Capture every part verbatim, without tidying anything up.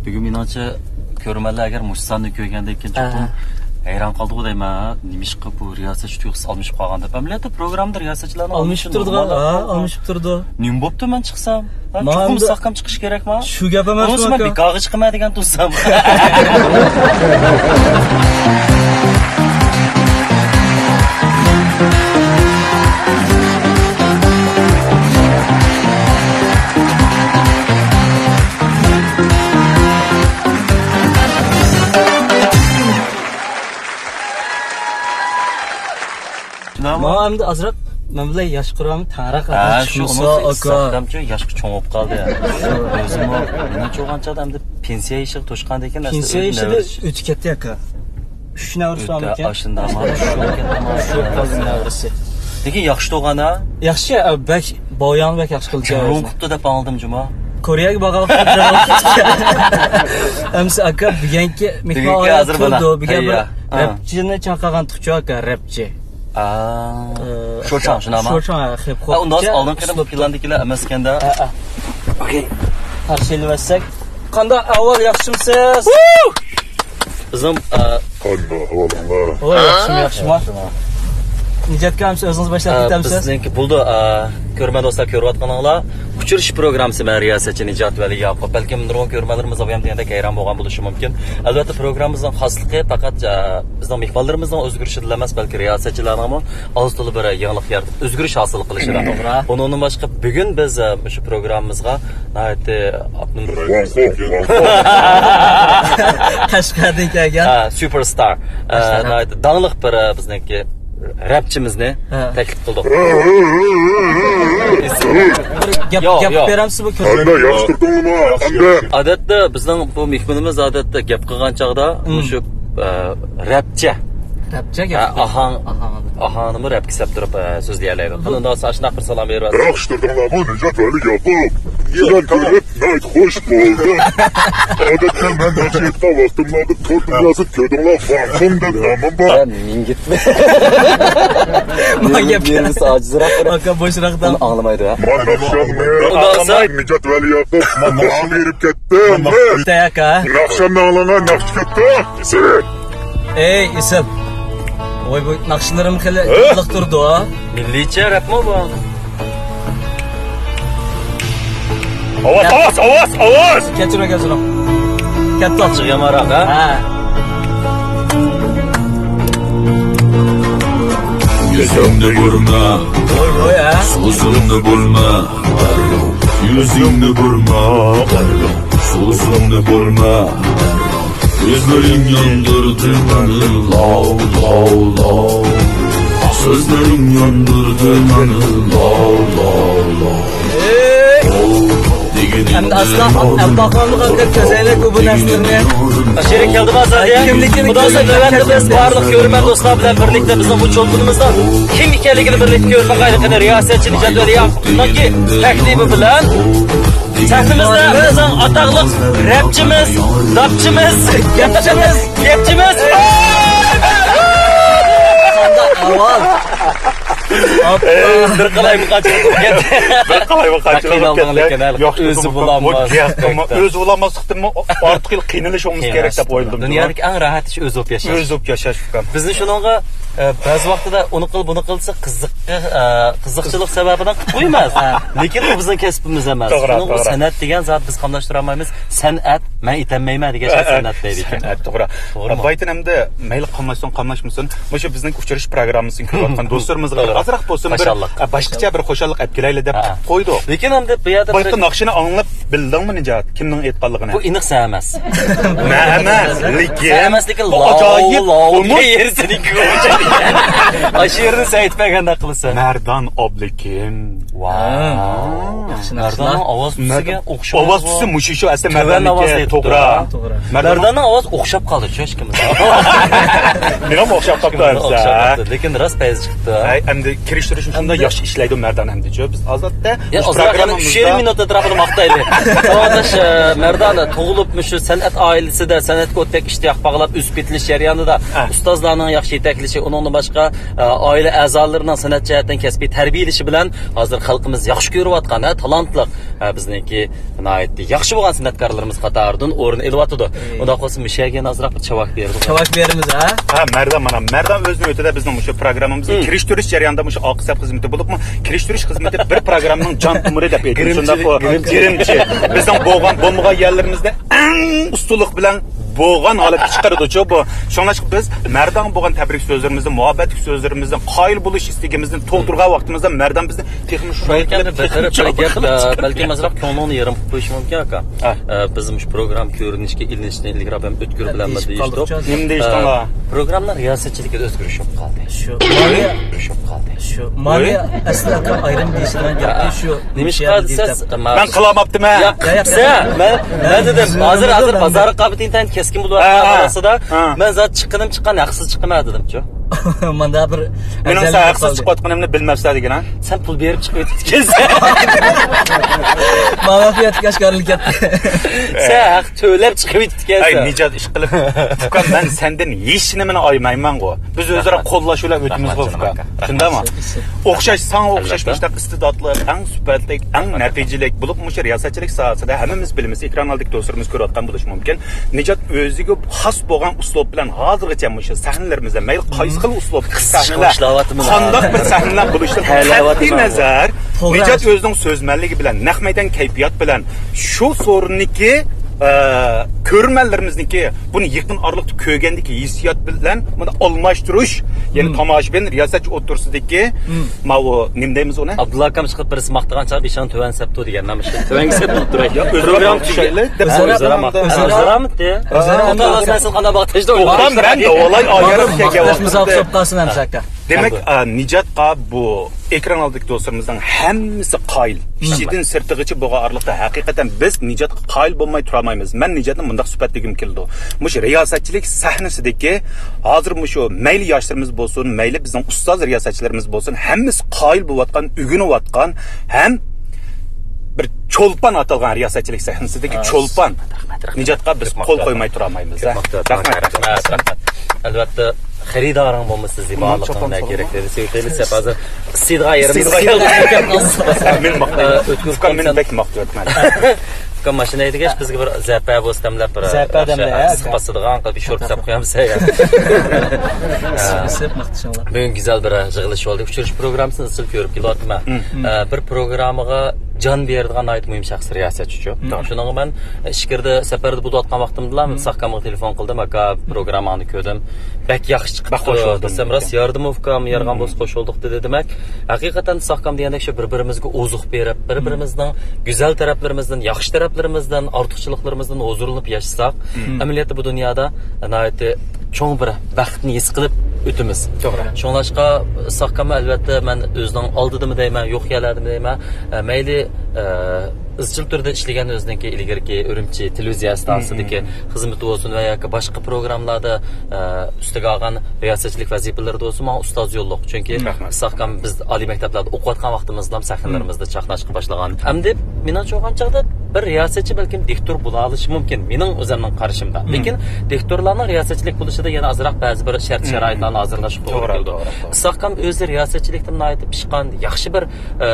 بۈگۈن مېنىڭچە، كۆرۈرمەنلەر ئەگەر مۇشۇ ساننى كۆرگەندىن كېيىن چوقۇم ھەيران قالىدىغۇ دەيمەن، ھە؟ نېمىشقا بۇ رىياسەتچى تۇيغۇسى ئالمىشىپ قالغان دەپ. ئەمەلىيەتتە پروگراممىدا رىياسەتچىلەرنىڭ ئالمىشىپ تۇرىدىغان، ھە، ئالمىشىپ تۇرىدۇ. نېمە بوپتۇ مەن چىقسام؟ ھە، چوقۇم مۇستەھكەم چىقىش كېرەكما؟ شۇ گەپ ئەمەس، بولمىسا مەن بىكارغا چىقىمەن دېگەن تۇرسام. شۇنداقمۇ؟ ماڭا ئەمدى ئازراق مەن بىلەن ياش قۇرامى تەڭراق. ھە، شۇ ئۇنىڭ ئاكا. ياشقا چوڭ بولۇپ قالدى. ئۆزىمۇ مېنىڭچە بولغان چاغدا ئەمدى پېنسىيە يېشىغا توشقاندىكىن، پېنسىيە يېشىدا ئۆتۈپ كەتتى ئاكا. ئۈچ نەۋرىسى بارمىكەن؟ ئاشۇنداق، مانا شۇ بولۇپ قالدى نەۋرىسى. لېكىن ياخشى تۇغان ھە. ياخشى، بەك بايان بەك ياخشى قىلدى. جۇڭ قىپتۇ دەپ ئاڭلىدىم جۇما. كورېيەگە بارغان. ئەمسە ئاكا بۈگۈنكى مېھمان ھازىر تۇرىدۇ. بۈگۈن بىر رەپچىنى چاقىرغان تۇقچۇ ئاكا، رەپچى. شوشاڭ شۇنداقمۇ؟ شوشاڭ، خىپ خوپ. ئۇنداق ئالدىنقى پىلاندىكىلەر ئەمەسكەندە. ئوكەي. قارشى ئېلىۋەتسەك. قانداق ئەھۋال، ياخشىمسىز؟ بىزنىڭ، ئە، قانداق ئەھۋالىڭلار؟ ۋاي، ياخشىمۇ، ياخشىمۇ؟ نىجاتكا ھەمسە ئۆزىڭىز باشلاپ كېتەمسىز؟ بىزنىڭكى بولدى، ئە، كۆرۈرمەن دوستلار، كۆرۈۋاتقىنىڭلار ئۇچرىشىش پروگراممىسى، مەن رىياسەتچى نىجات ۋەلى ياقۇپ. بەلكىم نۇرغۇن كۆرۈرمەنلىرىمىز ئاۋۇ يەردە دېگەندەك ھەيران بولغان بولۇشى مۇمكىن. ئەلۋەتتە، پروگراممىمىزنىڭ خاسلىقى پەقەت، ئە، بىزنىڭ مېھمانلىرىمىزنىڭ ئۆزگىرىشىدىلا ئەمەس، بەلكى رىياسەتچىلەرنىڭمۇ ئاز تولا بىر يېڭىلىق يارىتىپ، ئۆزگىرىش ھاسىل قىلىشىدا. توغرا. ئۇنىڭدىن باشقا، بۈگۈن بىز، ئە، مۇشۇ پروگراممىمىزغا ناھايىتى قەشقەردىن كەلگەن. ھە، سۇپېرستار. ئە، ناھايىتى داڭلىق بىر، ئە، بىزنىڭكى رەپچىمىزنى تەكلىپ قىلدۇق. بىر گەپ، گەپ بېرەمسىز بۇ كۆرۈنۈشكە؟ قانداق، ياخشى تۇردۇڭلارمۇ؟ ئادەتتە بىزنىڭ بۇ مېھمىنىمىز ئادەتتە گەپ قىلغان چاغدا مۇشۇ، ئە، رەپچە. رەپچە گەپ. ئاھاڭ، ئاھاڭنىمۇ رەپكە سەپ تۇرۇپ، ئە، سۆزلىيەلەيدۇ. قېنى ئۇنداق بولسا ئاشۇنداق بىر سالام بېرىۋەتسىڭىز. ياخشى تۇردۇڭلارمۇ نىجات ۋەلى ياقۇپ؟ سىلەرنى كۆرۈپ ناھايىتى خوش بولدۇم. ئادەتتە مەن ناخشا ئېيتقان ۋاقتىملاردا تور دۇنياسى كۆدۈڭلار ۋاڭخۇڭ دەپ نامىم بار. مەن مىڭگىتمەن. ماڭا گەپ بېرىمسە ئاجىزراق بىر. ئاكا بوشراق دەڭ. ئۇنى ئاڭلىمايدۇ ھە. مەن ناخشامنى ئاڭلىماي نىجات ۋەلى ياقۇپ، مانا ماڭا بېرىپ كەتتىم. ئاكا. ناخشامنى ئاڭلاڭلار، ناخشا كەتتى. سېرىت. ئەي ئېسىل. ۋاي، بۇ ناخشىلىرىم خېلى قىزىق تۇرىدۇ ھە. مىللىيچە رەپمۇ بۇ؟ ئاۋاز، ئاۋاز، ئاۋاز، ئاۋاز! كەچۈرۈڭ، كەچۈرۈڭ. كەتتۇق. ئاچچىق يامانراق ھە؟ ھە. يۈزۈمنى بۇرما، سۆزۈمنى بۇرما، يۈزۈمنى بۇرما، سۆزۈمنى بۇرما. كۆزلىرىڭ ياندۇردى مېنى لاۋ، لاۋ، لاۋ. سۆزلىرىڭ ياندۇردى مېنى لاۋ، لاۋ، لاۋ. ئەمدى ئاستا ئەلپاخانلىققا كۆزەيلىك بۇ نەرسىلەرنى. شېرىن كەلدىمۇ ئازادە؟ خۇدا خالىسا نۆۋەتتە بىز بارلىق كۆرۈرمەن دوستلار بىلەن بىرلىكتە بىزنىڭ بۇ چولپىنىمىزنىڭ كىم ئىكەنلىكىنى بىرلىكتە كۆرۈپ باقايلى قېنى. رىياسەتچى نىجات ۋەلى ياقۇپنىڭكى تەكلىپى بىلەن سەھنىمىزدە بىزنىڭ ئاتاقلىق رەپچىمىز، داپچىمىز، گەپچىمىز، گەپچىمىز. قانداق ئاۋاز؟ بىر قالايمىقانچىلىق بولۇپ كەتتى. بىر قالايمىقانچىلىق بولۇپ كەتتى. ياخشى ئۆزى بولالماس. ئۆزى بولالماسلىقتىنمۇ ئارتۇق قىينىلىش بولمىسا كېرەك دەپ ئويلىدىم. دۇنيادىكى ئەڭ راھەت ئىش ئۆزى بولۇپ ياشاش. ئۆزى بولۇپ ياشاش ئۇكام. بىزنى شۇنىڭغا، ئە، بەزى ۋاقتىدا ئۇنى قىل، بۇنى قىل دېسە قىزىق، ئە، قىزىقچىلىق سەۋەبىدىن قىلىپ قويىمىز. لېكىن ئۇ بىزنىڭ كەسپىمىز ئەمەس. توغرا، شۇنىڭغا توغرا. سەنئەت دېگەن زات بىز قاملاشتۇرالمايمىز. سەنئەت، مەن ئېتەلمەيمەن دېگەن ئىشنى سەنئەت دەيدىكەن. سەنئەت، توغرا. توغرىمۇ؟ بايتىن ئەمدى مەيلى قاملاشسۇن، قاملاشمىسۇن، مۇشۇ بىزنىڭ ئۇچرىشىش پروگراممىسىنى كۆرۈۋاتقان دوستلىرىمىزغا توغرا. ئازراق بولسۇن بىر، خۇشاللىق. ئە، باشقىچە بىر خۇشاللىق ئەپ كېلەيلى دەپ قويدۇق. لېكىن ئەمدى بۇ يەردە بايتىن ناخشىنى ئاڭلاپ بىلدىڭمۇ نىجات؟ كىمنىڭ ئېيتقانلىقىنى؟ بۇ ئېنىق سەن ئەمەس. مەن ئەمەس، لېكىن سەن ئەمەس، لېكىن بۇ لاۋ، ئاجايىپ، لاۋ بۇمۇ دېگەن يېرى سېنىڭكى. ئاشۇ يېرىنى سەن ئېيتىپ بەرگەندەك قىلىسەن. مەردان ئابلىكىم. ۋاو. ياخشى ناخشىلار. مەرداننىڭ ئاۋاز تۈسىگە ئوخشاش. ئاۋاز تۈسى مۇشۇ، شۇ ئەسلى مەرداننىڭكى. توغرا. مەرداننىڭ ئاۋازى ئوخشاپ قالدى شۇ ئىككىمىز. مېنىڭمۇ ئوخشاپ قاپتۇ ئەمسە. لېكىن راست پەيزى چىقىپتۇ. ھەي، ئەمدى كىرىشتۈرۈشنى شۇنداق ياخشى ئىشلەيدۇ مەردان ئەمدىچۇ. بىز ئازادتە ئۇچ يېرىم مىنۇت ئەتراپىدا ماختايلى. ساۋاقداش، ئە، مەردان تۇغۇلۇپ، مۇشۇ سەنئەت ئائىلىسىدە سەنئەتكە ئوتتەك ئىشتىياق باغلاپ ئۆسۈپ يېتىلىش جەريانىدا، ئۇستازلارنىڭ ياخشى يېتەكلىشى، ئۇنىڭدىن باشقا، ئە، ئائىلە ئەزالىرىنىڭ سەنئەت جەھەتتىن كەسپىي تەربىيەلىشى بىلەن ھازىر خەلقىمىز ياخشى كۆرۈۋاتقان، ھە، تالانتلىق، ھە، بىزنىڭكى ناھايىتى ياخشى بولغان سەنئەتكارلىرىمىز قاتارىدىن ئورۇن ئېلىۋاتىدۇ. ئۇنداق بولسا مۇشۇ يەرگە يەنە ئازراق بىر چاۋاك بېرىمىز. چاۋاك بېرىمىز، ھە؟ ھە، مەردان، مانا، مەردان ئۆز نۆۋىتىدە بىزنىڭ مۇشۇ پروگراممىمىزنى كىرىشتۈرۈش جەريانىدا مۇشۇ ئاقىسەپ خىزمىتى بولۇپمۇ، كىرىشتۈرۈش خىزمىتى بىر پروگراممىنىڭ جان تومۇرى دەپ ئېيتىمىز، شۇنداققۇ؟ گىرىمچى. بىزنىڭ بولغان، بولمىغان يەرلىرىمىزدە ئەڭ ئۇستىلىق بىلەن بولغان ھالەتكە چىقىرىدۇچۇ بۇ. شۇڭلاشقا بىز مەردانغا بولغان تەبرىك سۆزلىرىمىزنى، مۇھەببەتلىك سۆزلىرىمىزنى، قايىل بولۇش ئىستىكىمىزنى تولدۇرغان ۋاقتىمىزدا مەردان بىزنى تېخىمۇ شۇ بىر، بىر، بىر گەپ، بەلكىم ئازراق كۆڭلۈڭنى يېرىم قىلىپ قويۇشى مۇمكىن، ئاكا. ئە، بىز مۇشۇ پروگرامما كۆرۈنۈشكە ئېلىنىشتىن ئىلگىرى ھەم ئۆتكۈر بىلەن دېيىشتۇق. دېيىشتۇق. نېمە دېيىشتىڭلار؟ ئە، پروگرامما رىياسەتچىلىكىدە ئۆزگىرىش بولۇپ قالدى. شۇ مانى، شۇ مانى ئەسلى ئاكا ئايرىم دېيىشىدىغان گەپتى شۇ. نېمىشقا دېسە، مەن قىلالماپتىمەن. ياق، ياق، مەن، مەن دېدىم، ھازىر، ھازىر بازار رىقابىتى ئىنتايىن كەسكىن بولۇۋاتقان ئارىسىدا، مەن زادى چىققىنىم چىققان، ھەقسىز چىقىمەن دېدىمچۇ. مانا بىر مېنىڭ سەن ھەقسىز چىقىۋاتقىنىمنى بىلمەپسەن دېگىن، ھە؟ سەن پۇل بېرىپ چىقىۋېتىپتىكەنسەن. مانا بۇ يەتتە ئاشكارىلىنىپ كەتتى. سەن ھەق تۆلەپ چىقىۋېتىپتىكەنسەن. ئەي، نىجات ئىشقىلىپ، ئۇكام، مەن سەندىن ھېچنېمىنى ئايىمايمەنغۇ. بىز ئۆزئارا قوللاش بىلەن ئۆتىمىزغۇ، ئۇكام. شۇنداقمۇ؟ ئوخشاش، ساڭا ئوخشاش مۇشۇنداق ئىستېداتلىق، ئەڭ سۈپەتلىك، ئەڭ نەتىجىلىك بولۇپ، مۇشۇ رىياسەتچىلىك ساھەسىدە ھەممىمىز بىلىمىز، ئېكران ئالدىدىكى دوستلىرىمىز كۆرۈۋاتقان بولۇشى مۇمكىن. نىجات ئۆزىگە خاس بولغان ئۇسلۇب بىلەن ھازىرغىچە مۇشۇ سەھنىلىرىمىزدە، مەيلى قايسى خىل ئۇسلۇب سەھنىلەر، قانداق بىر سەھنىلەر بولۇشىدىن قەتئىينەزەر، نىجات ئۆزىنىڭ سۆزمەنلىكى بىلەن، نەق مەيدان كەيپىيات بىلەن شۇ سورۇندىكى، ئە، كۆرۈرمەنلىرىمىزنىڭكى بۇنى يېقىن ئارىلىقتا كۆرگەندىكى ھېسسىيات بىلەن بۇنى ئالماشتۇرۇش، يەنى تاماشىبىن، رىياسەتچى ئوتتۇرىسىدىكى ماۋۇ، نېمە دەيمىز ئۇنى؟ ئابدۇللا ئاكام چىقىپ بىرسى ماختىغان چاغدا بېشىڭنى تۆۋەن سەپتۇ دېگەن، مانا شۇ تۆۋەنگە سەپتۇ تۇراي. يا، ئۆزرە پروگرامما چۈشەيلى دەپ ئۆزرە، ئۆزرە ماختاش. ئۆزرە ماختاش. ئۇقام، مەن داۋالاي ئايرىپ كەلگەن ۋاقتىمدا. دېمەك، ئە، نىجاتقا بۇ ئېكران ئالدىدىكى دوستلىرىمىزنىڭ ھەممىسى قايىل. ئىچىدىن سىرتىغىچە بولغان ئارىلىقتا ھەقىقەتەن بىز نىجاتقا قايىل بولماي تۇرالمايمىز. مەن نىجاتنى مۇنداق سۈپەتلىگۈم كېلىدۇ. مۇشۇ رىياسەتچىلىك سەھنىسىدىكى ھازىر مۇشۇ مەيلى ياشلىرىمىز بولسۇن، مەيلى بىزنىڭ ئۇستاز رىياسەتچىلىرىمىز بولسۇن، ھەممىسى قايىل بولۇۋاتقان، ئۆگىنىۋاتقان ھەم بىر چولپان ئاتالغان رىياسەتچىلىك سەھنىسىدىكى چولپان. رەھمەت، رەھمەت. نىجاتقا بىز قول قويماي تۇرالمايمىز. رەھمەت، رەھمەت. ئەلۋەتتە، خېرىدارىڭ بولمىسا، زىبالىقىڭ نە كېرەك دېدى. سېۋىتەيلى سەپ ھازىر قىسىدىغان يېرىمىز. مەن ماختايمەن. ئۆتكۈر مەن بەك ماختىۋاتىمەن. ئۇكام، ماشىنا ھەيدىگەچ بىزگە بىر زەپە بولسا دەملەپ بىر زەپە دەملەپ، ھە، ئىسسىق باسىدىغان قىلىپ شورت سەپ قويامسەن يا. بۈگۈن گۈزەل بىر يىغىلىش بولدى. ئۇچرىشىش پروگراممىسىنى ئىزچىل كۆرۈپ كېلىۋاتىمەن. ئە، بىر پروگراممىغا جان بېرىدىغان ناھايىتى مۇھىم شەخس رىياسەتچىچۇ. شۇنىڭغا مەن ئىچكىرىدە سەپەردە بولۇۋاتقان ۋاقتىمدىلا ساقكامغا تېلېفون قىلدىم، ئاكا، پروگرامماڭنى كۆردۈم. بەك ياخشى چىقىپتۇ دېسەم، راست يارىدىمۇ ئۇكام، يارىغان بولسا خوش بولدۇق دېدى. دېمەك، ھەقىقەتەن ساقكام دېگەندەك شۇ بىر-بىرىمىزگە ئوزۇق بېرىپ، بىر-بىرىمىزنىڭ گۈزەل تەرەپلىرىمىزدىن، ياخشى تەرەپلىرىمىزدىن، ئارتۇقچىلىقلىرىمىزدىن ھۇزۇرلىنىپ ياشىساق، ئەمەلىيەتتە بۇ دۇنيادا ناھايىتى چوڭ بىر بەختنى ھېس قىلىپ ئۆتىمىز. توغرا. شۇڭلاشقا ساقكاممۇ ئەلۋەتتە مەن ئۆزىنىڭ ئالدىدىمۇ دەيمەن، يوق يەرلەردىمۇ دەيمەن، ئە، مەيلى، ئە، ئىزچىل تۈردە ئىشلىگەن ئۆزىنىڭكى ئىلگىرىكى ئۈرۈمچى تېلېۋىزىيە ئىستانسىسىدىكى خىزمىتى بولسۇن ۋە ياكى باشقا پروگرامملاردا، ئە، ئۈستىگە ئالغان رىياسەتچىلىك ۋەزىپىلىرىدە بولسۇن، ماڭا ئۇستاز يوللۇق. چۈنكى ساقكام بىز ئالىي مەكتەپلەردە ئوقۇۋاتقان ۋاقتىمىزدىلا سەھنىلىرىمىزدە چاقناشقا باشلىغان. ئەمدى مېنىڭچە بولغان چاغدا بىر رىياسەتچى بەلكىم دىكتور بولالىشى مۇمكىن، مېنىڭ ئۆزۈمنىڭ قارىشىمدا. لېكىن دىكتورلارنىڭ رىياسەتچىلىك بولۇشىدا يەنە ئازراق بەزى بىر شەرت-شارائىتلارنى ھازىرلاشقا توغرا كېلىدۇ. ساقكام ئۆزى رىياسەتچىلىكتىن ناھايىتى پىشقان، ياخشى بىر، ئە،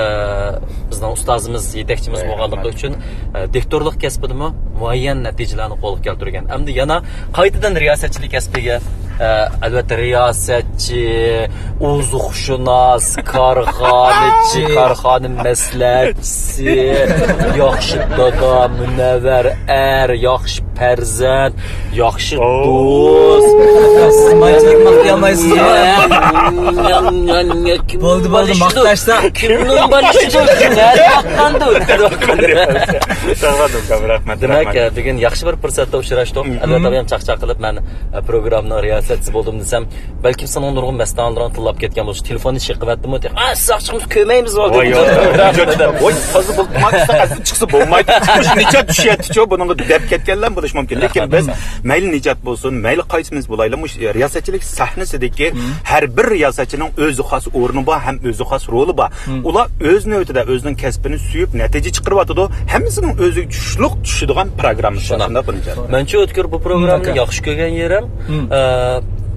بىزنىڭ ئۇستازىمىز، يېتەكچىمىز بولغانلىقى ئۈچۈن، ئە، دىكتورلۇق كەسپىدىمۇ مۇئەييەن نەتىجىلەرنى قولغا كەلتۈرگەن. ئەمدى يەنە قايتىدىن رىياسەتچىلىك كەسپىگە، ئە، ئەلۋەتتە، رىياسەتچى، ئوزۇقشۇناس، كارخانىچى، كارخانا مەسلىھەتچىسى، ياخشى دادا، مۇنەۋۋەر ئەر، ياخشى پەرزەنت، ياخشى دوست. سىز مانچىلىك ماختىيالمايسىز. بولدى، بولدى، ماختاشسا. كىمنىڭ بالىسى بولسۇن؟ نەدە باققاندۇ؟ رەھمەت، دېمەك، رەھمەت. بۈگۈن ياخشى بىر پۇرسەتتە ئۇچراشتۇق. ئەلۋەتتە، بۇ يەم چاقچاق قىلىپ، مەن، ئە، پروگراممىنىڭ رىياسەتچىسى بولدۇم دېسەم، بەلكىم سېنىڭ نۇرغۇن مەستانىلىرىڭ تىللاپ كەتكەن بولسا، تېلېفوننى چېقىۋەتتىمۇ دەپ، ئا، ساقچىمىز كۆرمەيمىز. ۋاي، ۋاي، تازا بولمايدۇ، ئەزىپ چىقسا بولمايدۇ. مۇشۇ نىجات چۈشۈۋەتتىچۇ، بۇنىڭغا دەپ كەتكەنلەر بۇ قىلىش مۇمكىن. لېكىن بىز مەيلى نىجات بولسۇن، مەيلى قايسىمىز بولايلى، مۇشۇ رىياسەتچىلىك سەھنىسىدىكى ھەر بىر رىياسەتچىنىڭ ئۆزى خاس ئورنى بار ھەم ئۆزى خاس رولى بار. ئۇلار ئۆز نۆۋىتىدە ئۆزىنىڭ كەسپىنى سۆيۈپ نەتىجە چىقىرىۋاتىدۇ. ھەممىسىنىڭ ئۆزىگە چۈشلۈك چۈشىدىغان پروگراممىسى بار. شۇنداق. شۇنداق بۇنىڭ ئىجادى. مەنچۇ ئۆتكۈر بۇ پروگراممىنى ياخشى كۆرگەن يېرىم، ئە،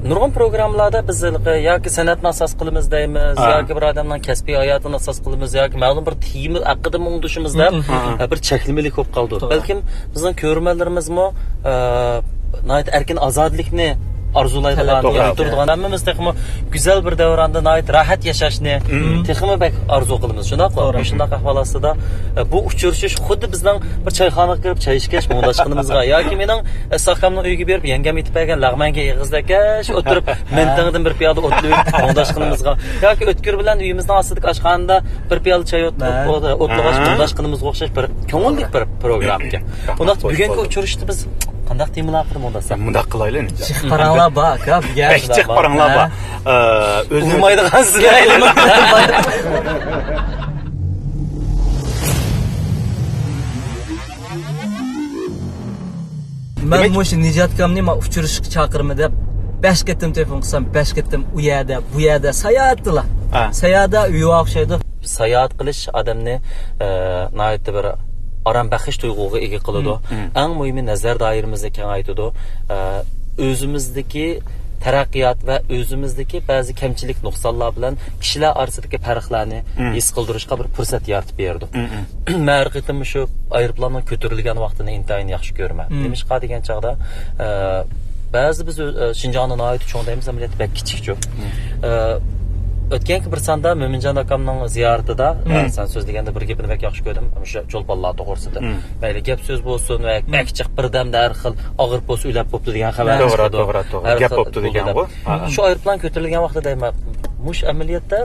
نۇرغۇن پروگراممىلاردا بىز ھېلىقى ياكى سەنئەتنى ئاساس قىلىمىز دەيمىز، ياكى بىر ئادەمنىڭ كەسپىي ھاياتىنى ئاساس قىلىمىز ياكى مەلۇم بىر تېما ھەققىدە مۇڭدىشىمىز دەپ، ئە، بىر چەكلىمىلىك بولۇپ قالىدۇ. بەلكىم بىزنىڭ كۆرۈرمەنلىرىمىزمۇ، ئە، ناھايىتى ئەركىن ئازادىلىكنى ئارزۇلايدىغان، ياقتۇرىدىغان. ھەممىمىز تېخىمۇ گۈزەل بىر دەۋراندا ناھايىتى راھەت ياشاشنى تېخىمۇ بەك ئارزۇ قىلىمىز. شۇنداقمۇ؟ مۇشۇنداق ئەھۋال ئاستىدا، ئە، بۇ ئۇچرىشىش خۇددى بىزنىڭ بىر چايخانىغا كىرىپ چاي ئىچكەچ مۇڭداشقىنىمىزغا ياكى مېنىڭ، ئە، ئاكامنىڭ ئۆيىگە بېرىپ يەڭگەم ئېتىپ بەرگەن لەغمەنگە ئېغىزلىكەچ ئولتۇرۇپ مەنتىڭدىن بىر پىيالە ئوتلىۋېتىپ مۇڭداشقىنىمىزغا ياكى ئۆتكۈر بىلەن ئۆيىمىزنىڭ ئاستىدىكى ئاشخانىدا بىر پىيالە چاي ئوت-، ئوت-، ئوتلىغاچ مۇڭداشقىنىمىزغا ئوخشاش بىر كۆڭۈللۈك بىر پروگرامما ئىكەن. ئۇنداق بۈگۈنكى ئۇچرىشىشتا بىز قانداق تېمىلار ھەققىدە مۇڭداشساق؟ مۇنداق قىلايلى. جىق پاراڭلار بار، ئاكا. بەك جىق پاراڭلار بار. ئە، ئۆزىنى ئۇرمايدىغان سىلەر. مەن مۇشۇ نىجاتكامنى ما ئۇچرىشىشقا چاقىرىمەن دەپ بەش قېتىم تېلېفون قىلسام، بەش قېتىم ئۇ يەردە، بۇ يەردە، ساياھەتتىلا. ساياھەتتە ئۆيى بار ئوخشايدۇ. ساياھەت قىلىش ئادەمنى، ئە، ناھايىتى بىر ئارام بەخش تۇيغۇغا ئىگە قىلىدۇ. ئەڭ مۇھىمى نەزەر دائىرىمىزنى كېڭەيتىدۇ. ئە، ئۆزىمىزدىكى تەرەققىيات ۋە ئۆزىمىزدىكى بەزى كەمچىلىك نۇقسانلار بىلەن كىشىلەر ئارىسىدىكى پەرقلەرنى ھېس قىلدۇرۇشقا بىر پۇرسەت يارىتىپ بېرىدۇ. مەن ھەر قېتىم شۇ ئايروپىلاننىڭ كۆتۈرۈلگەن ۋاقتىنى ئىنتايىن ياخشى كۆرىمەن. نېمىشقا دېگەن چاغدا، ئە، بەزى بىز، ئە، شىنجاڭنى ناھايىتى چوڭ دەيمىز، ئەمەلىيەتتە بەك كىچىكچۇ. ئە، ئۆتكەنكى بىر ساندا مۆمىنجان ئاكامنىڭ زىيارىتىدە، ئە، سەن سۆزلىگەندە بىر گېپىنى بەك ياخشى كۆردۈم، مۇشۇ چولپانلار توغرىسىدا. مەيلى گەپ سۆز بولسۇن ۋە بەك جىق بىردەمدە ھەر خىل ئاغرىپ بولسا ئۆلەپ بوپتۇ دېگەن خەۋەر چىقىدۇ. توغرا، توغرا. گەپ بوپتۇ دېگەنغۇ. شۇ ئايروپىلان كۆتۈرۈلگەن ۋاقتىدا دەيمەن، مۇشۇ ئەمەلىيەتتە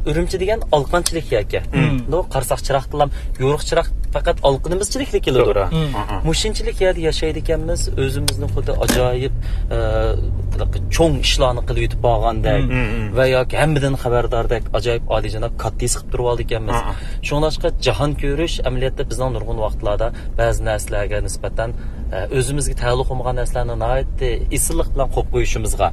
ئۈرۈمچى دېگەن ئالىقانچىلىك يەركەن. بۇ قارىساق چىراغ قىلام، يورۇق چىراغ پەقەت ئالىقىنىمىزچىلىكلا كېلىدۇ. توغرا. مۇشۇنچىلىك يەردە ياشايدىكەنمىز، ئۆزىمىزنى خۇددى ئاجايىپ، ئە، چوڭ ئىشلارنى قىلىۋېتىپ بارغاندەك ۋە ياكى ھەممىدىن خەۋەرداردەك ئاجايىپ ئالىيجاناب كاتتا ھېس قىلىپ تۇرۇۋالىدىكەنمىز. شۇڭلاشقا جاھان كۆرۈش ئەمەلىيەتتە بىزنىڭ نۇرغۇن ۋاقىتلاردا بەزى نەرسىلەرگە نىسبەتەن، ئە، ئۆزىمىزگە تەئەللۇق بولمىغان نەرسىلەرنى ناھايىتى ئېسىللىق بىلەن قويۇپ قويۇشىمىزغا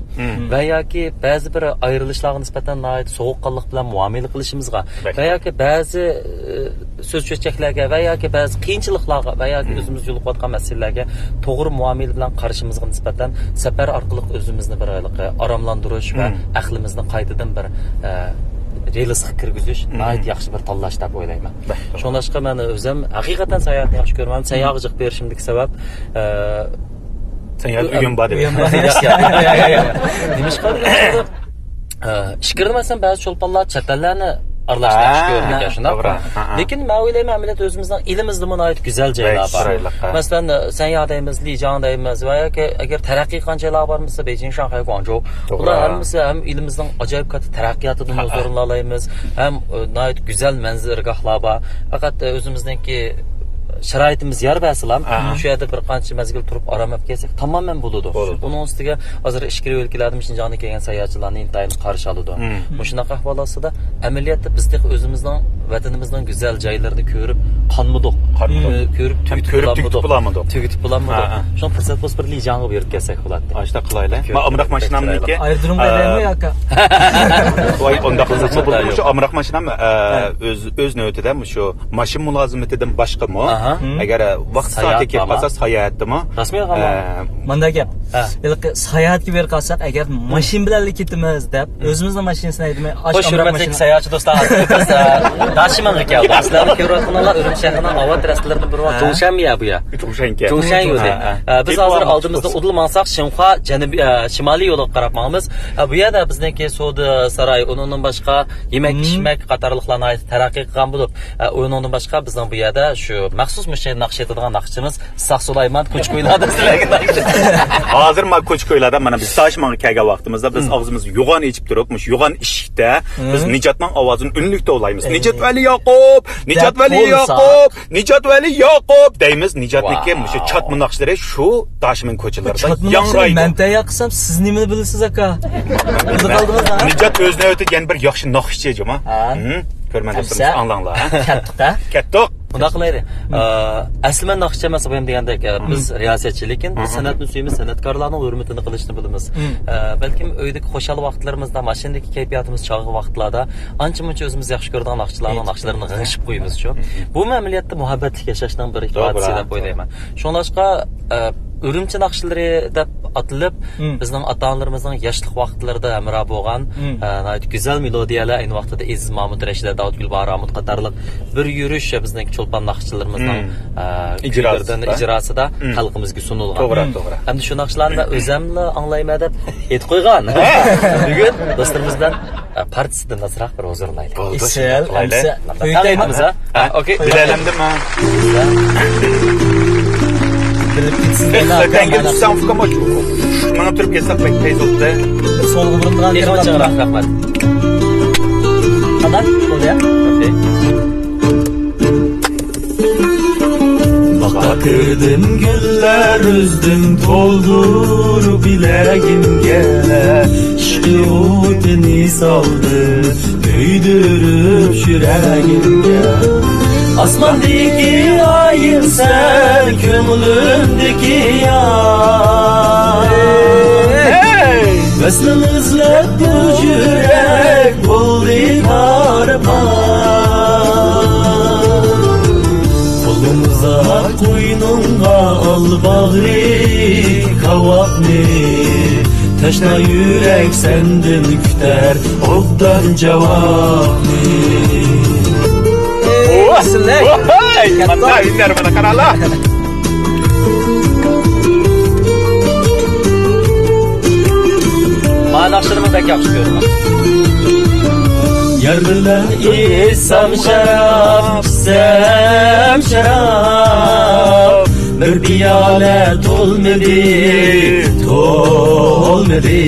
ۋە ياكى بەزى بىر ئايرىلىشلارغا نىسبەتەن ناھايىتى سوغۇققانلىق بىلەن مۇئامىلە قىلىشىمىزغا ۋە ياكى بەزى، ئە، سۆز-چۆچەكلەرگە ۋە ياكى بەزى قىيىنچىلىقلارغا ۋە ياكى ئۆزىمىز يولۇقۇۋاتقان مەسىلىلەرگە توغرا مۇئامىلە بىلەن قارىشىمىزغا نىسبەتەن سەپەر ئارقىلىق ئۆزىمىزنى بىر ھېلىقى ئاراملاندۇرۇش ۋە ئەقلىمىزنى قايتىدىن بىر، ئە، رېلىسقا كىرگۈزۈش ناھايىتى ياخشى بىر تاللاش دەپ ئويلايمەن. شۇڭلاشقا مەن ئۆزۈم ھەقىقەتەن ساياھەتنى ياخشى كۆرىمەن. ساياھەتكە جىق بېرىشىمدىكى سەۋەب، ئە، ساياھەت ئۆيۈم بار دەپ. ئۆيۈم بار. نېمىشقا دېگەن ئە، ئىچكىرىدە مەسىلەن بەزى چولپانلار چەت ئەللەرنى ئارىلاشتۇرۇپ ياخشى كۆرىدىكەن، شۇنداقمۇ؟ لېكىن مەن ئويلايمەن، ئەمەلىيەتتە ئۆزىمىزنىڭ ئېلىمىزدىمۇ ناھايىتى گۈزەل جايلار بار. مەسىلەن، سەنيا دەيمىز، لىجاڭ دەيمىز ۋە ياكى ئەگەر تەرەققىي قىلغان جايلار بارمىسا، بېيجىڭ، شاڭخەي، گۇاڭجۇ. بۇلار ھەممىسى ھەم ئېلىمىزنىڭ ئاجايىپ كاتتا تەرەققىياتىدىن ھۇزۇرلىنالايمىز، ھەم، ئە، ناھايىتى گۈزەل مەنزىرىگاھلار بار. پەقەت، ئە، ئۆزىمىزنىڭكى شارائىتىمىز يار بەرسىلا، شۇ يەردە بىر قانچە مەزگىل تۇرۇپ ئارام ئېلىپ كەلسەك، تامامەن بولىدۇ. بولىدۇ. ئۇنىڭ ئۈستىگە ھازىر ئىچكىرى ئۆلكىلەردىن شىنجاڭدىن كەلگەن ساياھەتچىلەرنى ئىنتايىن قارشى ئالىدۇ. مۇشۇنداق ئەھۋال ئاستىدا، ئەمەلىيەتتە بىز تېخى ئۆزىمىزنىڭ ۋەتىنىمىزنىڭ گۈزەل جايلىرىنى كۆرۈپ قانمىدۇق. قانمىدۇق. ئە، كۆرۈپ تۈگىتىپ بولالمىدۇق. تۈگىتىپ بولالمىدۇق. شۇڭا پۇرسەت بولسا بىر لىجاڭغا بېرىپ كەلسەك بولاتتى. ئاشۇنداق قىلايلى. مانا ئامراق ماشىنامنىڭكى. ئايرودرومغا ئەيلەنمەي ئاكا. ۋاي، ئۇنداق قىلساقمۇ بولىدۇ. شۇ ئامراق ماشىنام، ئە، ئۆز، ئۆز نۆۋىتىدە شۇ ماشىنا مۇلازىمىتىدىن باشقىمۇ، ئەگەر ۋاقتى سائىتى كېلىپ قالسا، ساياھەتتىمۇ. راستمۇ يالغانمۇ؟ ئە، مانداق گەپ. ھېلىقى ساياھەتكە بېرىپ قالساق، ئەگەر ماشىنا بىلەنلا كېتىمىز دەپ، ئۆزىمىزنىڭ ماشىنىسىنى ھەيدىمەي، ئاش خوش، ئامراق ھۆرمەتلىك ماشىنا. ساياھەتچى دوستلار، ھازىر بىز، ئە، داشىمانغا كەلدۇق. سىلەرنىڭ كۆرۈۋاتقىنىڭلار ئۈرۈمچى شەھىرىنىڭ ئاۋات رەستىلىرىدىن بىر ۋاقىت ھە. جۇڭشەن يا بۇ يا. جۇڭشەن يولى. ھە، ھە. ئە، بىز ھازىر ئالدىمىزدا ئۇدۇل ماڭساق، شىنخۇا جەنۇبىي، ئە، شىمالىي يولىغا قاراپ ماڭىمىز. ئە، بۇ يەردە بىزنىڭكى سودا ساراي، ئۇنىڭدىن باشقا يېمەك ئىچمەك قاتارلىقلار ناھايىتى تەرەققىي قىلغان بولۇپ، ئە، ئۇنىڭدىن باشقا بىزنىڭ بۇ يەردە شۇ مەخسۇس مۇشۇ ناخشا ئېيتىدىغان ناخشىچىمىز ساق سۇلايمان كوچا-كويلاردا سىلەرگە ناخشا. ھازىر ما كوچا-كويلاردا مانا بىز داشىمانغا كەلگەن ۋاقتىمىزدا بىز ئاغزىمىزنى يوغان ئېچىپ تۇرۇپ، مۇشۇ يوغان ئىشىكتە بىز نىجاتنىڭ ئاۋازىنى ئۈنلۈك توۋلايمىز. نىجات ۋەلى ياقۇپ! نىجات ۋەلى ياقۇپ! نىجات ۋەلى ياقۇپ! دەيمىز. نىجاتنىڭكى مۇشۇ چاتما ناخشىلىرى شۇ داشىمان كوچىلىرىدا ياڭرايدۇ. مەن تەييار قىلسام، سىز نېمىنى بىلىسىز، ئاكا؟ بىلىپ قالدىڭىز، ھە؟ نىجات ئۆز نۆۋىتىدە يەنە بىر ياخشى ناخشىچى، جۇما. ھە. كۆرمەن دوستلىرىمىز، ئاڭلاڭلار، ھە؟ كەتتۇق، ھە؟ كەتتۇق. مۇنداق قىلايلى. ئە، ئەسلى مەن ناخشىچى ئەمەس، بايام دېگەندەك، ئە، بىز رىياسەتچى، لېكىن بىز سەنئەتنى سۆيىمىز، سەنئەتكارلارنىڭ ھۆرمىتىنى قىلىشنى بىلىمىز. ئە، بەلكىم ئۆيدىكى خۇشال ۋاقىتلىرىمىزدا، ماشىنىدىكى كەيپىياتىمىز چاغ ۋاقىتلاردا ئانچە-مۇنچە ئۆزىمىز ياخشى كۆرىدىغان ناخشىچىلارنىڭ ناخشىلىرىنى غىڭشىپ قويىمىزچۇ. بۇمۇ ئەمەلىيەتتە مۇھەببەتلىك ياشاشنىڭ بىر ئىپادىسى دەپ ئويلايمەن. شۇڭلاشقا، ئە، ئۈرۈمچى ناخشىلىرى دەپ ئاتىلىپ، بىزنىڭ ئاتا-ئانىلىرىمىزنىڭ ياشلىق ۋاقىتلىرىدا ھەمراھ بولغان، ئە، ناھايىتى گۈزەل مېلودىيەلەر، ئەينى ۋاقتىدا ئېزىز مامۇت، رەشىدە داۋۇتگۈل، باھار ھامۇت قاتارلىق بىر يۈرۈش بىزنىڭ چولپان ناخشىچىلىرىمىزنىڭ، ئە، كۈيلىرىدىن ئىجراسىدا خەلقىمىزگە سۇنۇلغان. توغرا، توغرا. ھەمدە شۇ ناخشىلارنى مەن ئۆزەملا ئاڭلايمەن دەپ ئېيتىپ قويغان. بۈگۈن دوستلىرىمىز بىلەن، ئە، پارتىسىدىن ئازراق بىر ھۇزۇرلىنايلى. بولدى، شۇنداق قىلايلى. ئەمسە تەڭ ئېيتىمىز، ھە؟ ھە، ئوكەي. بىلەلەمدىم، ھە. بىلىپ كېتىسىز دەيلا. تەڭگە تۇتسام ئۇكام، ماڭا تۇرۇپ كەتسەك بەك تەيز بولدى. سولغا بۇرۇپ تۇرغان. تېخىمۇ چىڭراق، رەھمەت. قانداق؟ بولدى، ھە؟ ئوكەي. باغدا كۆردۈم گۈللەر ئۈزدۈم تولدۇر بىلەگىمگە، ئىشقى ئوتىنى سالدىم كۆيدۈرۈپ يۈرەگىمگە. ئاسماندىكى ئايىم سەن كۆڭلۈمدىكى يار. ۋەسلىڭ ئىزلەپ بۇ يۈرەك بولدى تارپان. قولۇڭ ئۇزات قوينۇڭغا ئال باغرى كاۋاپنى. تەشنا يۈرەك سەندىن كۈتەر ئوبدان جاۋابنى. ۋاي! مانا ھۈنەر، مانا قارالا. مانا ناخشىنىمۇ بەك ياخشى كۆرىمەن. يار بىلەن ئىچسەم شاراب، ئىچسەم شاراب، بىر پىيالە تولمىدى، تولمىدى.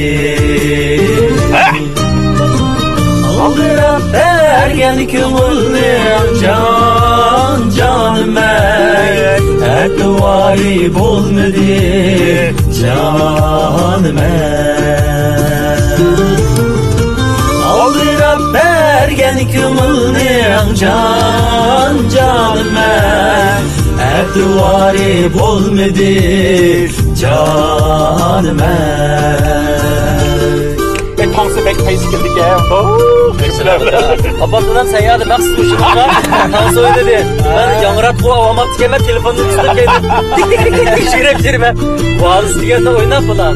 ئالدىراپ بەرگەن كۆڭۈلنىڭ جان، جانىمەن، ئەتىۋارى بولمىدى، جانىمەن. ئالدىراپ بەرگەن كۆڭۈلنىڭ جان، جانىمەن، ئەتىۋارى بولمىدى، جانىمەن. بەك تاڭسى بەك قايسى كېلىدىكەن. ئاپام دادام سەييارە مەخسۇس مۇشۇنىڭغا تاڭسى ئوينىدى. مەن ياڭراتقۇ ئاۋاماپتىكەنمەن، تېلېفوننى تۇتۇپ كەينىدىن تىك تىك تىك تىك تىك يۈرەپ يۈرىمەن. ۋالىس دېگەندە ئويناپ بۇلار.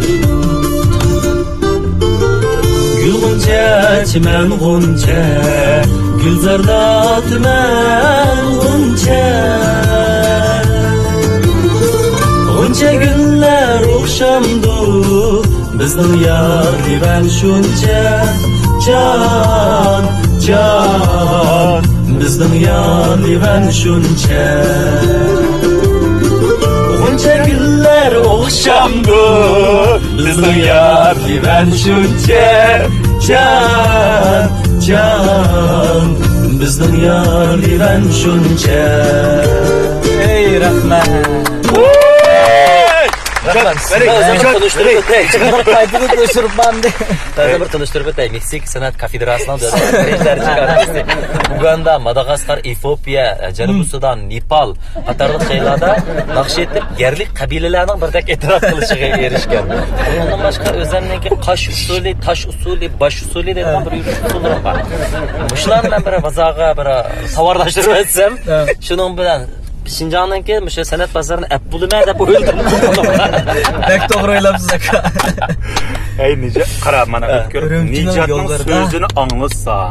گۈل غۇنچە، چىمەن غۇنچە، گۈلزاردا تۈمەن غۇنچە. غۇنچە گۈللەر ئوخشامدۇ، بىزنىڭ يار دىۋان شۇنچە. جان، جان، بىزنىڭ يار دىۋان شۇنچە. غۇنچە گۈللەر ئوخشامدۇ، بىزنىڭ يار دىۋان شۇنچە. جان، جان، بىزنىڭ يار دىۋان شۇنچە. ئەي، رەھمەت. رەھمەت. بەرىك، بەرىك. قايتىدىن ئۆچۈرۈپ باندى. ھازىر بىر تونۇشتۇرۇپ ئۆتەي. مېكسىكا سەنئەت كافېدراسىنىڭ دۆلەت دەرىجىلىك ئارتىسى. ئۇگاندا، ماداغاسكار، ئېفىئوپىيە، جەنۇبىي سۇدان، نېپال قاتارلىق جايلاردا ناخشا ئېيتىپ، يەرلىك قەبىلىلەرنىڭ بىردەك ئېتىراپ قىلىشىغا ئېرىشكەن. ئۇنىڭدىن باشقا ئۆزۈمنىڭكى قاش ئۇسسۇلى، تاش ئۇسسۇلى، باش ئۇسسۇلى دەيدىغان بىر يۈرۈش ئۇسسۇللىرىم بار. مۇشۇلارنى مەن بىر بازارغا بىر تاۋارلاشتۇرۇپ ئۆتسەم، شۇنىڭ بىلەن شىنجاڭنىڭكى مۇشۇ سەنئەت بازىرىنى ئەپ بولىمەن دەپ ئويلىدىم. بەك توغرا ئويلاپسىز، ئاكا. ئەي، نىجات، قارا، مانا، ئۆتكۈر. ئۈرۈمچىنىڭ نىجاتنىڭ يوللىرىدا سۆزىنى ئاڭلىساڭ،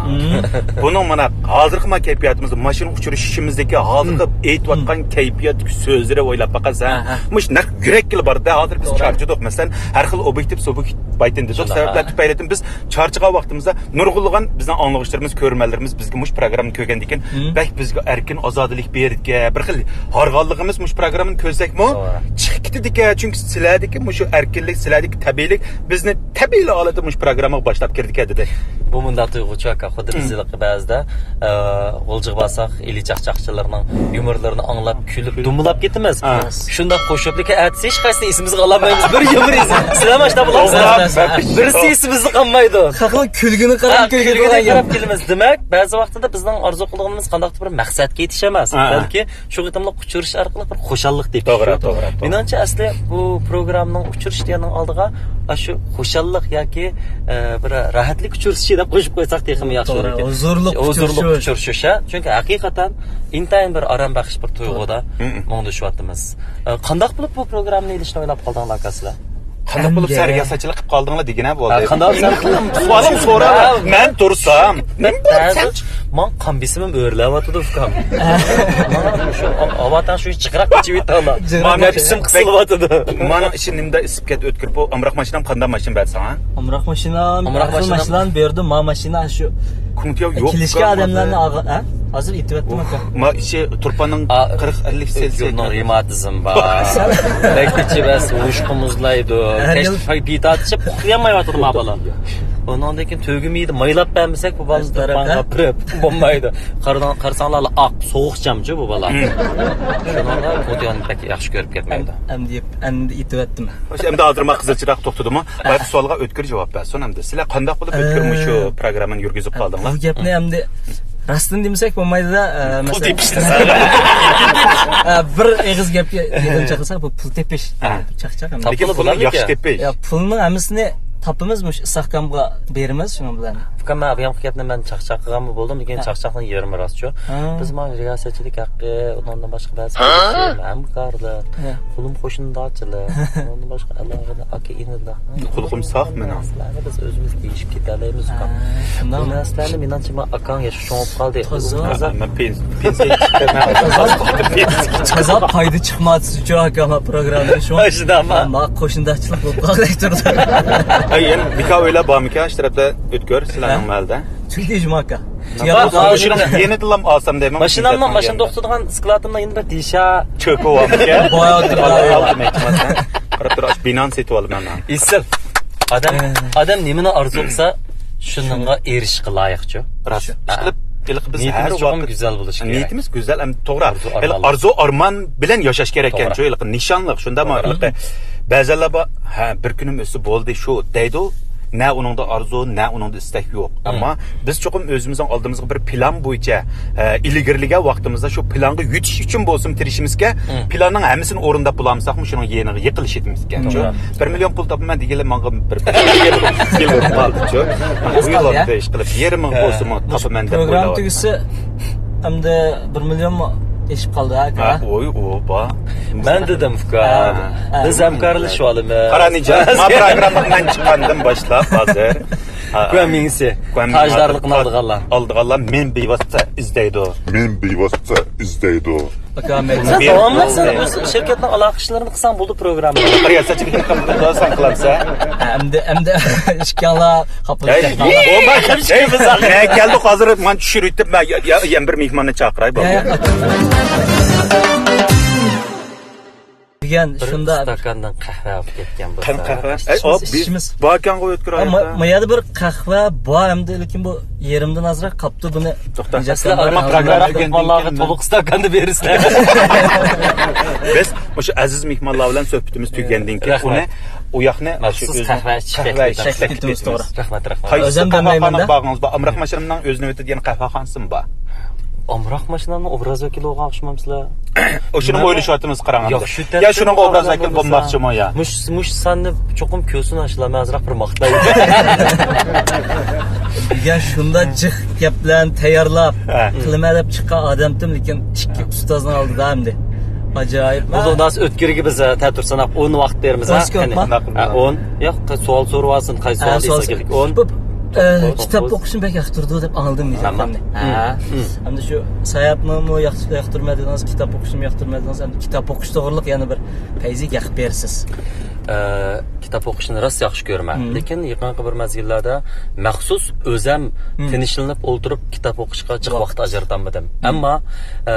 بۇنىڭ، مانا، ھازىرقى، مانا، كەيپىياتىمىزدا، ماشىنا ئۇچرىشىشىمىزدىكى ھازىرقى ئېيتىۋاتقان كەيپىياتتىكى سۆزلىرى ئويلاپ باققان سەن، مۇشۇ نەق يۈرەك كېلىپ بارىدۇ. ھازىر بىز چارچىدۇق. مەسىلەن، ھەر خىل ئوبيېكتىپ، سۇبيېكتىپ بايتىن دېدۇق. سەۋەبلەر تۈپەيلىدىن بىز چارچىغان ۋاقتىمىزدا نۇرغۇنلىغان بىزنىڭ ئاڭلىغۇچىلىرىمىز، كۆرۈرمەنلىرىمىز بىزگە مۇشۇ پروگراممىنى كۆرگەندىن كېيىن بەك بىزگە ئەركىن، ئازادىلىك بېرىدىكەن، بىر خىل ھارغانلىقىمىز مۇشۇ پروگراممىنى كۆرسەكمۇ چىقىپ كېتىدىكەن. چۈنكى سىلەردىكى مۇشۇ ئەركىنلىك، سىلەردىكى تەبىئىيلىك بىزنى تەبىئىي ھالەتتە مۇشۇ پروگراممىغا باشلاپ كىردىكەن دېدى. بۇ مۇنداق تۇيغۇچۇ ئاكا، خۇددى بىز ھېلىقى بەزىدە، ئە، غۇلجىغا بارساق، ئىلى چاقچاقچىلارنىڭ يۇمۇرلىرىنى ئاڭلاپ، كۈلۈپ، دۇمبىلاپ كېتىمىز. ھە. شۇنداق قوشۇپ، لېكىن ئەتىسى ھېچقايسىنى ئېسىمىزگە ئالالمايمىز. بىر يۇمۇر ئېسىمىزگە، سىلەرمۇ ئاشۇنداق بولامسىلەر؟ بىرسى ئېسىمىزدە قالمايدۇ. خەقنىڭ كۈلگىنى قاراپ، ھە، كۈلگىنى كۈلگىنىگە قاراپ كېلىمىز. دېمەك، بەزى ۋاقتىدا بىزنىڭ ئارزۇ قىلىدىغىنىمىز قانداقتۇر بىر مەقسەتكە يېتىشەلمەس. ھە. بەلكى شۇ قېتىملىق ئۇچرىشىش ئارقىلىق بىر خۇشاللىق تېپىش. توغرا، توغرا، توغرا. مېنىڭچە، ئەسلى بۇ پروگراممىنىڭ ئۇچرىشىش دېگەننىڭ ئالدىغا ئاشۇ خۇشاللىق ياكى، ئە، بىر راھەتلىك ئۇچرىشىشى دەپ قوشۇپ قويساق تېخىمۇ ياخشى توغرا، بولىدىكەن. ھۇزۇرلۇق ھۇزۇرلۇق ئۇچرىشىش. ئۇچرىشىش، ھە. چۈنكى ھەقىقەتەن ئىنتايىن بىر ئارام بەخش بىر تۇيغۇدا توغرا. مۇڭدىشىۋاتىمىز. ئە، قانداق بولۇپ بۇ پروگراممىنى ئېلىشنى ئويلاپ قالدىڭلار ئاكا سىلەر؟ قانداق بولۇپ ئەمدى سەرگەسەتچىلىك قىلىپ قالدىڭلار دېگىنە بولدى. ھە، قانداق سەن قىلدىڭ؟ سوئالىڭ سورا، ھە. مەن تۇرسام. مەن بەزى ماڭا قان بېسىمىم ئۆرلەۋاتىدۇ، ئۇكام. مانا شۇ ئاۋاتاڭ شۇ جىقراق ئېچىۋېتىڭلار. جىقراق. نەپسىم قىسىلىۋاتىدۇ. مانا ئىشى نېمىدا ئىسسىپ كەتتى ئۆتكۈر بۇ ئامراق ماشىنام قانداق ماشىنا بەردى ساڭا؟ ئامراق ماشىنا، ئامراق ماشىنا. ماشىنىلارنى بەردى، ما ماشىنا شۇ كۇڭتياۋ يوق كېلىشكەن ئۇكام، ئادەملەرنى ھازىر. ئالغان، ھە؟ ھازىر ئېيتىۋەتتىم ئۇكا. ما ئىشى تۇرپاننىڭ ئا، قىرىق ئەللىك سېلسىيە يۇرتنىڭ رېماتىزمى بار. بەك ئىچى بەس، ھوشقا مۇزلايدۇ. ھەر يىل پېتى تارتىشىپ ئۇخلىيالمايۋاتىدۇ ما بالا. ئۇنىڭدىن كېيىن تۆگە مېيىدە مايلاپ بەرمىسەك، بۇ بالىنى تۇرپانغا ئاپىرىپ بولمايدۇ. قارىساڭلار ئاق، سوغۇقچامچۇ بۇ بالا. شۇنىڭغا كوتيانى بەك ياخشى كۆرۈپ كەتمەيدۇ. ئەمدى، ئەمدى ئېيتىۋەتتىم. ئەمدى ھازىر ما قىزىلچىراق توختىدىمۇ؟ بايىقى سوئالغا ئۆتكۈر جاۋاب بەرسۇن ئەمدى. سىلەر قانداق بولۇپ ئۆتكۈر مۇشۇ پروگراممىنى يۈرگۈزۈپ قالدىڭلار؟ بۇ گەپنى ئەمدى راستىنى دېمىسەك بولمايدۇ-دە، ئە، پۇل مەسىلەن. تېپىشتى. ئە، بىر ئېغىز گەپكە يېتىنچە قىلساق، بۇ پۇل تېپىش. ھە. چاقچاق ئەمدى. لېكىن پۇلنى ياخشى تېپىش. يا، پۇلنىڭ ھەممىسىنى تاپىمىز، مۇشۇ ئىسساھكامغا بېرىمىز، شۇنىڭ بىلەن. ئۇكام، مەن بۇ يانقى گەپنى مەن چاقچاق قىلغانمۇ بولدۇم، لېكىن ھە. چاقچاقنىڭ يېرىمى راستچۇ. ھە. بىز ماڭا رىياسەتچىلىك ھەققى، ئۇنىڭدىن باشقا بەزى ھەمكارلىق، ھە. قولۇم قوشنىدارچىلىق، ئۇنىڭدىن باشقا ئالاقىدە ئاكا ئىنىلىق. قۇلىقىم ساق مېنىڭ. نەرسىلەرنى بىز ئۆزىمىز دېيىشىپ كېتەلەيمىز، ھە، ئۇكام. شۇنداق. بۇ نەرسىلەرنى مېنىڭچە، مەن ئاكاڭ ياش چوڭىپ قالدى. تازا. تازا. مەن پېنس-، پېنسىيەگە چىقىپ كەتمەي. تازا پايدا چىقمايۋاتىدۇ شۇ ئاكا ما پروگراممىدىن شۇڭا. شۇنداقمۇ؟ ما قوشنىدارچىلىق بولۇپ قالدى تۇرىدۇ. ئەي، يەنە نىكاھ ئۆيلەر بارمىكەن شۇ تەرەپتە؟ ئۆتكۈر، سىلەرنىڭ ھە؟ مەھەللىدە. چۈنكى جۇماكا. يا، بۇ ماشىنا يېنىدىلا ئالسام دەيمەن. ماشىنامنىڭ، ماشىنا توختىتىدىغان سكلاتىمنىڭ يېنىدا بىر دېشا چۆكۈپ بارمىكەن؟ بار، بار. قاراپ تۇر، ئاشۇ بىنانى سېتىۋالىمەن مەن. ئېسىل. ئادەم، ئادەم نېمىنى ئارزۇ قىلسا، شۇنىڭغا ئېرىشىشكە لايىقچۇ. راست. ھە. ئىشقىلىپ، ھېلىقى بىز ھەر ۋاقىت نىيىتىمىز چوقۇم گۈزەل بولۇشى كېرەك. نىيىتىمىز گۈزەل، ئەم، توغرا. ئارزۇ ئارمان. ھېلىقى ئارزۇ ئارمان بىلەن ياشاش كېرەككەن، توغرا. شۇ ھېلىقى نىشانلىق، شۇنداقمۇ؟ توغرا. ھېلىقى بەزىلەر بار، ھە، بىر كۈنۈم ئۆتسە بولدى شۇ دەيدۇ. نە ئۇنىڭدا ئارزۇ، نە ئۇنىڭدا ئىستەك يوق. مم. ئەمما بىز چوقۇم ئۆزىمىزنىڭ ئالدىمىزغا بىر پىلان بويىچە، ئە، ئىلگىرىلىگەن ۋاقتىمىزدا شۇ پىلانغا يېتىش ئۈچۈن بولسىمۇ تىرىشىمىزكەن، مم. پىلاننىڭ ھەممىسىنى ئورۇنداپ بولالمىساقمۇ شۇنىڭ يېنىغا يېقىنلىشىۋېتىمىزكەن. توغرا. بىر مىليون پۇل تاپىمەن دېگىلى ماڭا بىر يىل، يىل بولۇپ قالدىچۇ. ئۇيغۇردا ئىشقىلىپ يېرىمىغا بولسىمۇ تاپىمەن دەپ پروگرامما ئويلاۋاتىمەن. تۈگىسە ئەمدى بىر مىليونمۇ ئېشىپ قالدى، ھە، ئاكا؟ ھە، ئوي، ئۇ بار. مەن دېدىم، ئۇكا. ھە، ھە. بىز ھەمكارلىشىۋالىمىز. قارا، نىجات، ما پروگراممىنى مەن چىققاندىن باشلاپ ھازىر. ھە، گۇەنمىڭسى. گۇەنمىڭ تاجدارلىقىنى ئالدىغانلار. ئالدىغانلار مېنى بىۋاسىتە ئىزدەيدۇ. مېنى بىۋاسىتە ئىزدەيدۇ. ئاكا، مەن سەن داۋاملىق سەن ئۆز شىركەتنىڭ ئالاقىشلىرىنى قىلساڭ بولدى پروگراممىنى. رىياسەتچىلىكنى قىلساڭ قىلامسەن. ھە، ئەمدى، ئەمدى ئىككىڭلار خاپىلىشىپ كەتمەڭلار. ھەي، بولماي كەلدۇق ھازىر، مانا چۈشۈرۈۋېتىپ، مەن يەنە بىر مېھماننى چاقىراي، بولدى. ھە، دېگەن بىر شۇنداق. ئىستاكاندىن قەھۋە ئېلىپ كەتكەن بولسا. قەھۋە. ئەي، ئىچىمىز، ئوپ، بىز ئىچىمىز. باركەنغۇ ئۆتكۈر. ھە، ما-، ما يەردە بىر قەھۋە بار ئەمدى، لېكىن بۇ يېرىمدىن ئازراق قاپتۇ، بۇنى. توختا. نىجات ئەسلى ئادەم پروگرامما مېھمانلارغا تولۇق ئىستاكاندا بېرىسىلەر. بىز مۇشۇ ئەزىز مېھمانلار بىلەن سۆھبىتىمىز تۈگىگەندىن كېيىن رەھمەت. ئۇنى ئۇ ياقنى مەخسۇس قەھۋە ئىچىپ كەتتۇق. توغرا. رەھمەت، رەھمەت. قايسى قەھۋەخانىغا بارغىنىڭىز بار؟ ئامراق ماشىنامنىڭ ئۆزىنى ئۆتىدىگەن قەھۋەخانىسىمۇ بار. ئامراق ماشىنامنىڭ ئوبراز ۋەكىلى بولغان ئوخشىمامسىلەر؟ ئۇ شۇنى ئويلىشىۋاتىمىز، قاراڭ. يا شۇنىڭغا ئوبراز ۋەكىل بولماقچىمۇ يا؟ مۇش-، مۇش ساننى چوقۇم كۆرسۇن ئاشۇلار، مەن ئازراق بىر ماختاي. يا شۇنداق جىق گەپلەرنى تەييارلاپ، ھە، قىلىمەن دەپ چىققان ئادەمتىم، لېكىن ئىككى ئۇستازنىڭ ئالدىدا ئەمدى. ئاجايىپ. بولدى، ئۇنداق ئۆتكۈرگە بىز، ھە، تەتۈر ساناپ ئون ۋاقىت بېرىمىز، ھە، ئون سېكۇنت قېنى. ھە، ئون. ياق، سوئال سورىۋالسۇن، قايسى سوئال دېسە كېلىك. ئون. بۇ، ئە، كىتاب ئوقۇشنى بەك ياقتۇرىدۇ دەپ ئاڭلىدىم دېگەن گەپنى. ھە. ھەمدە شۇ ساياھەتنىمۇ ياق-، ياقتۇرمايدىغانسىز، كىتاب ئوقۇشنىمۇ ياقتۇرمايدىغانسىز، ئەمدى كىتاب ئوقۇش توغرىلىق يەنە بىر پەيزى گەپ بېرىسىز. ئە، كىتاب ئوقۇشنى راست ياخشى كۆرىمەن. مم. لېكىن يېقىنقى بىر مەزگىللەردە مەخسۇس ئۆزەم مم. تىنچلىنىپ ئولتۇرۇپ كىتاب ئوقۇشقا جىق ۋاقىت. ۋاقىت ئاجرىتالمىدىم. مم. ئەمما، ئە،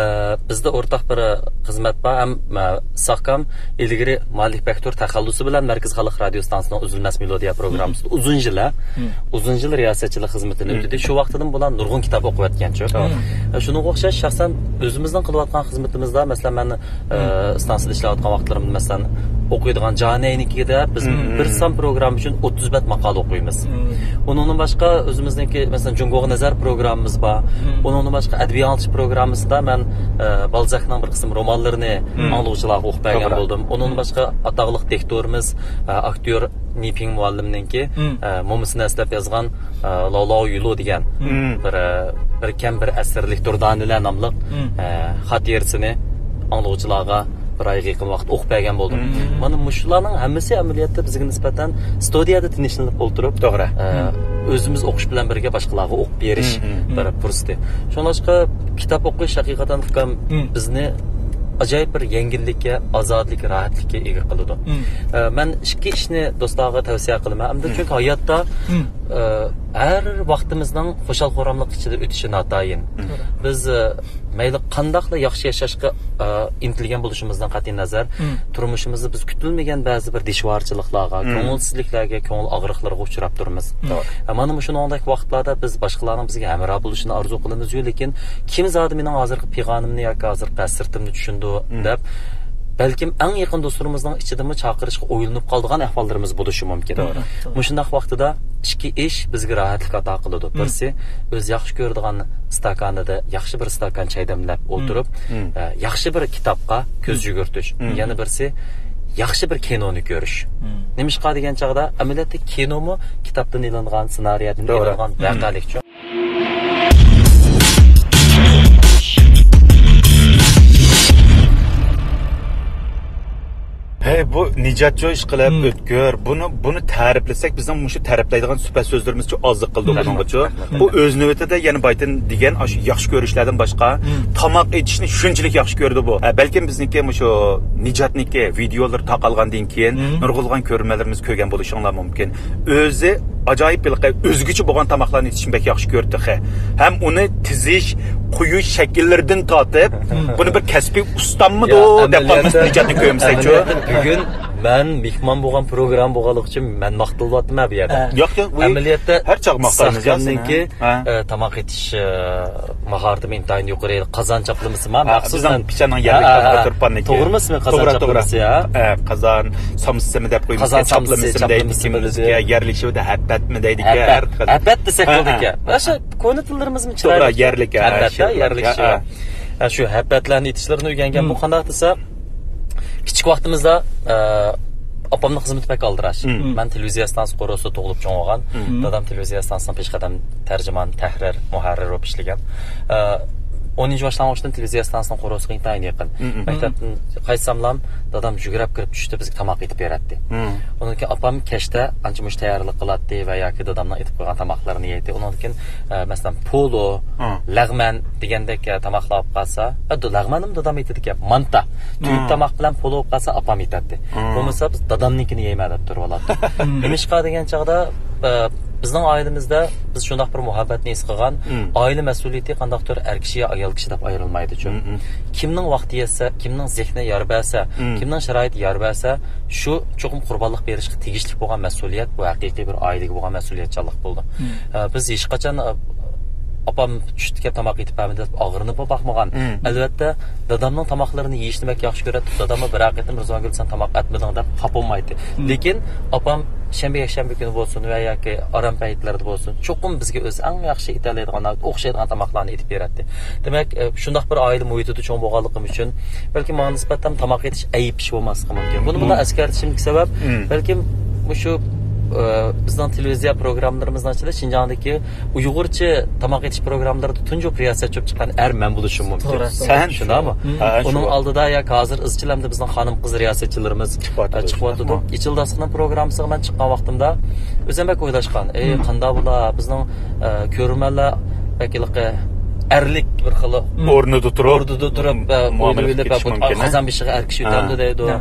بىزدە ئورتاق بىر خىزمەت بار. ھەم، ئە، ساقام ئىلگىرى مالىك بەكتۇر تەخەللۇسى بىلەن مەركىزىي خەلق رادىيو ستانسىسىنىڭ ئۈزۈلمەس مېلودىيە پروگراممىسىدا مم. ئۇزۇن يىل، ھە؟ مم. ئۇزۇن يىل رىياسەتچىلىك خىزمىتىنى مم. ئۆتىدى. شۇ ۋاقىتتىن بۇلار نۇرغۇن كىتاب ئوقۇۋەتكەنچۇ. توغرا. ئە، شۇنىڭغا ئوخشاش شەخسەن ئۆزىمىزنىڭ قىلىۋاتقان خىزمىتىمىزدا، مەسىلەن، مەن ئە، مم. ئىستانسىدا ئىشلەۋاتقان ۋاقىتلىرىمدا، مەسىلەن، ئوقۇيدىغان جانەينىڭكىدە بىز مم. بىر سان پروگرامما ئۈچۈن ئوتتۇز بەت ماقالە ئوقۇيمىز. مم. ئۇنىڭدىن باشقا ئۆزىمىزنىڭكى، مەسىلەن، جۇڭگوغا نەزەر پروگراممىمىز بار. مم. ئۇنىڭدىن باشقا ئەدەبىي ئاڭلىتىش پروگراممىسىدا مەن، ئە، بالزاكنىڭ بىر قىسىم رومانلىرىنى مم. ئاڭلىغۇچىلارغا ئوقۇپ بەرگەن توغرا. بولدۇم. ئۇنىڭدىن مم. باشقا ئاتاقلىق دىكتورىمىز، ئە، ئاكتيور نى پىڭ مۇئەللىمنىڭكى، مم. ئە، مومىسىنى ئەسلەپ يازغان، ئە، لو لو يۇلۇ دېگەن مم. بىر، ئە، بىر كەم بىر ئەسىرلىك دۇردانىلەر ناملىق، مم. ئە، خاتىرىسىنى ئاڭلىغۇچىلارغا بىر ئايغا يېقىن ۋاقىت ئوقۇپ بەرگەن بولدۇم. مم. مانا مۇشۇلارنىڭ ھەممىسى ئەمەلىيەتتە بىزگە نىسبەتەن ستۇدىيەدە تىنچلىنىپ ئولتۇرۇپ، توغرا. ئە، مم. ئۆزىمىز ئوقۇش بىلەن بىرگە باشقىلارغا ئوقۇپ بېرىش مم، مم، مم. بىر پۇرسىتى. شۇڭلاشقا كىتاب ئوقۇش ھەقىقەتەن ئۇكام مم. بىزنى ئاجايىپ بىر يەڭگىللىككە، ئازادىلىككە، راھەتلىككە ئىگە قىلىدۇ. مم. ئە، مەن ئىككى ئىشنى دوستلارغا تەۋسىيە قىلىمەن. ئەمدى مم. چۈنكى ھاياتتا، مم. ئە، ھەر ۋاقتىمىزنىڭ خۇشال-خۇراملىق ئىچىدە ئۆتۈشى ناتايىن. مم. بىز، ئە، مەيلى قانداقلا ياخشى ياشاشقا، ئە، ئىنتىلگەن بولۇشىمىزدىن قەتئىينەزەر، مم. تۇرمۇشىمىزدا بىز كۈتۈلمىگەن بەزى بىر دىشۋارچىلىقلارغا، مم. كۆڭۈلسىزلىكلەرگە، كۆڭۈل ئاغرىقلىرىغا ئۇچراپ تۇرىمىز. توغرا. ئە، مانا مۇشۇنىڭدەك ۋاقىتلاردا بىز باشقىلارنىڭ بىزگە ھەمراھ بولۇشىنى ئارزۇ قىلىمىز-يۇ، لېكىن كىم زادى مېنىڭ ھازىرقى پىغانىمنى ياكى ھازىرقى تەسىراتىمنى چۈشىنىدۇ، مم. دەپ، بەلكىم ئەڭ يېقىن دوستلىرىمىزنىڭ ئىچىدىمۇ چاقىرىشقا ئويلىنىپ قالىدىغان ئەھۋاللىرىمىز بولۇشى مۇمكىن. توغرا. مۇشۇنداق ۋاقتىدا ئىككى ئىش بىزگە راھەتلىك ئاتا قىلىدۇ. مم. بىرسى، ئۆزى ياخشى كۆرىدىغان ئىستاكانىدا ياخشى بىر ئىستاكان چاي دەملەپ مم. ئولتۇرۇپ، مم. ئە، ياخشى بىر كىتابقا كۆز مم. يۈگۈرتۈش. مم. يەنە بىرسى، ياخشى بىر كىنونى كۆرۈش. مم. نېمىشقا دېگەن چاغدا، ئەمەلىيەتتە كىنومۇ كىتابتىن ئېلىنغان، سېنارىيەدىن توغرا. ئېلىنغان مم. ۋەقەلىكچۇ. ھەي، بۇ نىجاتچۇ ئىشقىلىپ، مم. ئۆتكۈر. بۇنى، بۇنى تەرىپلىسەك، بىزنىڭ مۇشۇ تەرىپلەيدىغان سۈپەت سۆزلىرىمىزچۇ ئازلىق قىلدى رەھمەت. بۇنىڭغىچۇ. رەھمەت. بۇ ئۆز نۆۋىتىدە يەنە بايتىن دېگەن ئاشۇ ياخشى كۆرۈشلەردىن باشقا مم. تاماق ئېتىشنى شۇنچىلىك ياخشى كۆرىدۇ بۇ. ھە، بەلكىم بىزنىڭكى مۇشۇ نىجاتنىڭكى ۋىدېئولىرى تارقالغاندىن كېيىن مم. نۇرغۇنلىغان كۆرۈرمەنلىرىمىز كۆرگەن بولۇشۇڭلار مۇمكىن. ئۆزى ئاجايىپ ھېلىقى ئۆزگىچە بولغان تاماقلارنى ئېتىشنى بەك ياخشى كۆرىدۇ تېخى. ھەم ئۇنى تىزىش، قويۇش شەكىللىرىدىن تارتىپ، بۇنى بىر كەسپىي ئۇستاممىدۇ يا، دەپ قالماس ئەمەلىيەتتە، نىجاتنى كۆرمىسەكچۇ. ئەمەلىيەتتە بۈگۈن مەن مېھمان بولغان پروگرامما بولغانلىقى ئۈچۈن مەن ماختىلىۋاتىمەن بۇ يەردە. ھە. ياق، ياق، ئۇ ئەمەلىيەتتە ھەر چاغ ماختايمىز يا سېنى. ساقچامنىڭكى، ھە. ئە، تاماق ئېتىش، ئە، ماھارىتى ئىنتايىن يۇقىرى. قازان چاپلىمىسى ما، ھە، مەخسۇس بىزنىڭ مەن پىچاننىڭ ھە، يەرلىك ھە، تامىقى ھە. تۇرپاننىكى. توغرىمۇ ئىسمى قازان توغرا، توغرا. چاپلىمىسى، ھە؟ ھە، قازان سامسىسىمۇ دەپ قويمىسا، قازان سامسىسى، چاپلىمىسىمۇ چاپلىمىسىمۇ دەيدىكەن، دېدى. بىزگە يەرلىك شېۋىدە ھەپەت. ھەپەت، ھەپەت دېسەك ھە، ھە. بولىدىكەن. مانا شۇ كونا تىللىرىمىزمۇ توغرا، چىرايلىق. يەرلىك، ھە، ھەپەت، شېۋە، يەرلىك ھە، شېۋە. ھە. ھە، شۇ ھەپەتلەرنى ئېتىشلىرىنى ئۆگەنگەن. مم. بۇ قانداق دېسە، كىچىك ۋاقتىمىزدا، ئە، ئاپامنىڭ خىزمىتى بەك ئالدىراش. مم. مەن تېلېۋىزىيە ئىستانسىسى قورۇسىدا تۇغۇلۇپ چوڭ بولغان. مم. دادام تېلېۋىزىيە ئىستانسىسىنىڭ پېشقەدەم تەرجىمان، تەھرىر، مۇھەررىر بولۇپ ئىشلىگەن. ئە، ئونىنچى باشلانغۇچتىن تېلېۋىزىيە ئىستانسىسىنىڭ قورۇسىغا ئىنتايىن يېقىن. مم. مەكتەپتىن قايتساملام، دادام جۈگرەپ كىرىپ چۈشتە بىزگە تاماق ئېتىپ بېرەتتى. مم. ئۇنىڭدىن كېيىن ئاپام كەچتە ئانچە-مۇنچە تەييارلىق قىلاتتى ۋە ياكى دادامنىڭ ئېتىپ قويغان تاماقلىرىنى يەيتتى. ئۇنىڭدىن كېيىن، ئە، مەسىلەن، پولۇ، مم. لەغمەن دېگەندەك، ئە، تاماقلار ئاپ قالسا، ئە، لەغمەنمۇ دادام ئېتىدىكەن، مانتا. تۈگۈن مم. تاماق بىلەن پولۇ ئاپ قالسا، ئاپام ئېتەتتى. مم. بولمىسا، بىز دادامنىڭكىنى يەيمەن دەپ تۇرۇۋالاتتۇق. مم. نېمىشقا دېگەن چاغدا، ئە، بىزنىڭ ئائىلىمىزدە بىز شۇنداق بىر مۇھەببەتنى ھېس قىلغان، مم. ئائىلە مەسئۇلىيىتى قانداقتۇر ئەر كىشى يا ئايال كىشى دەپ ئايرىلمايدۇ، چۈ. مم، مم. كىمنىڭ ۋاقتى يەتسە، كىمنىڭ زېھنى يار بەرسە، مم. كىمنىڭ شارائىتى يار بەرسە، شۇ چوقۇم قۇربانلىق بېرىشقا تېگىشلىك بولغان مەسئۇلىيەت، بۇ ھەقىقىي بىر ئائىلىگە بولغان مەسئۇلىيەتچانلىق بولىدۇ. مم. ئە، بىز ھېچقاچان، ئە، ئاپام چۈشتىكى تاماق ئېتىپ بەرمىدى دەپ ئاغرىنىپمۇ باقمىغان. مم. ئەلۋەتتە، دادامنىڭ تاماقلىرىنى يېيىشنى بەك ياخشى كۆرەتتى. داداممۇ بىرەر قېتىم رىزۋانگۈل سەن تاماق ئەتمىدىڭ دەپ خاپا بولمايتتى. مم. لېكىن ئاپام شەنبە، يەكشەنبە كۈنى بولسۇن ۋە ياكى ئارام پەيتلەردە بولسۇن، چوقۇم بىزگە ئۆزى ئەڭ ياخشى ئېتەلەيدىغان، ئوخشايدىغان تاماقلارنى ئېتىپ بېرەتتى. دېمەك، ئە، شۇنداق بىر ئائىلە مۇھىتىدا چوڭ بولغانلىقىم ئۈچۈن، بەلكىم ماڭا نىسبەتەن تاماق ئېتىش ئەيىب ئىش بولماسلىقى مۇمكىن. بۇنى مم. مۇنداق ئەسكەرتىشىمدىكى سەۋەب، مم. بەلكىم مۇشۇ، ئە، بىزنىڭ تېلېۋىزىيە پروگراممىلىرىمىزنىڭ ئىچىدە شىنجاڭدىكى ئۇيغۇرچە تاماق ئېتىش پروگراممىلىرىدا تۇنجى رىياسەتچى بولۇپ چىققان ئەر مەن بولۇشۇم مۇمكىن. توغرا، توغرا. سەن شۇنداقمۇ؟ مم. ھە، ئۇنىڭ شۇ. ئالدىدا ياكى ھازىر ئىزچىل ئەمدى بىزنىڭ خانىم-قىز رىياسەتچىلىرىمىز، چىقىۋاتىدۇ، ئە، چىقىۋاتىدۇ. شۇنداقمۇ؟ ئېچىل داستىخىنىڭ پروگراممىسىغا مەن چىققان ۋاقتىمدا ئۆزۈم بەك ئويلاشقان، ئەي، مم. قانداق بولا، بىزنىڭ، ئە، كۆرۈرمەنلەر بەك ھېلىقى ئەرلىك بىر خىل مم. ئورنىدا تۇرۇپ، ئورنىدا تۇرۇپ، ئە، مۇئامىلە ئويلىۋېلىپ، قىلىپ كېتىشى بۇ مۇمكىن، ھە؟ قازان بېشىغا ئەر كىشى ھە. ئۆتەمدۇ دەيدۇ. ھە.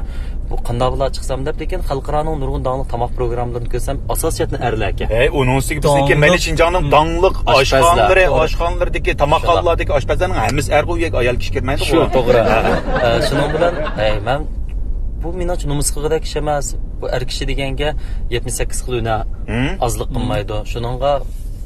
بۇ قانداق بىلا چىقسام دەپ، لېكىن خەلقئارانىڭ نۇرغۇن داڭلىق تاماق پروگراممىلىرىنى كۆرسەم، ئاساسىيەتنى ئەرلەركەن. ھەي، ئۇنىڭ ئۈستىگە بىزنىڭكى داڭلىق، مەيلى شىنجاڭنىڭ داڭلىق ئاشخانىلىرى، ئاشخانىلىرىدىكى، تاماقخانىلاردىكى ئاشپەزلەرنىڭ ھەممىسى ئەرغۇ، ئۇ يەرگە ئايال كىشى كىرمەيدۇ. شۇ، توغرا. ئە، شۇنىڭ بىلەن، ئەي، مەن، بۇ مېنىڭچە نومۇس قىلغۇدەك ئىش ئەمەس. بۇ ئەر كىشى دېگەنگە يەتمىش سەككىز خىل ھۈنەر ئازلىق قىلمايدۇ. شۇنىڭغا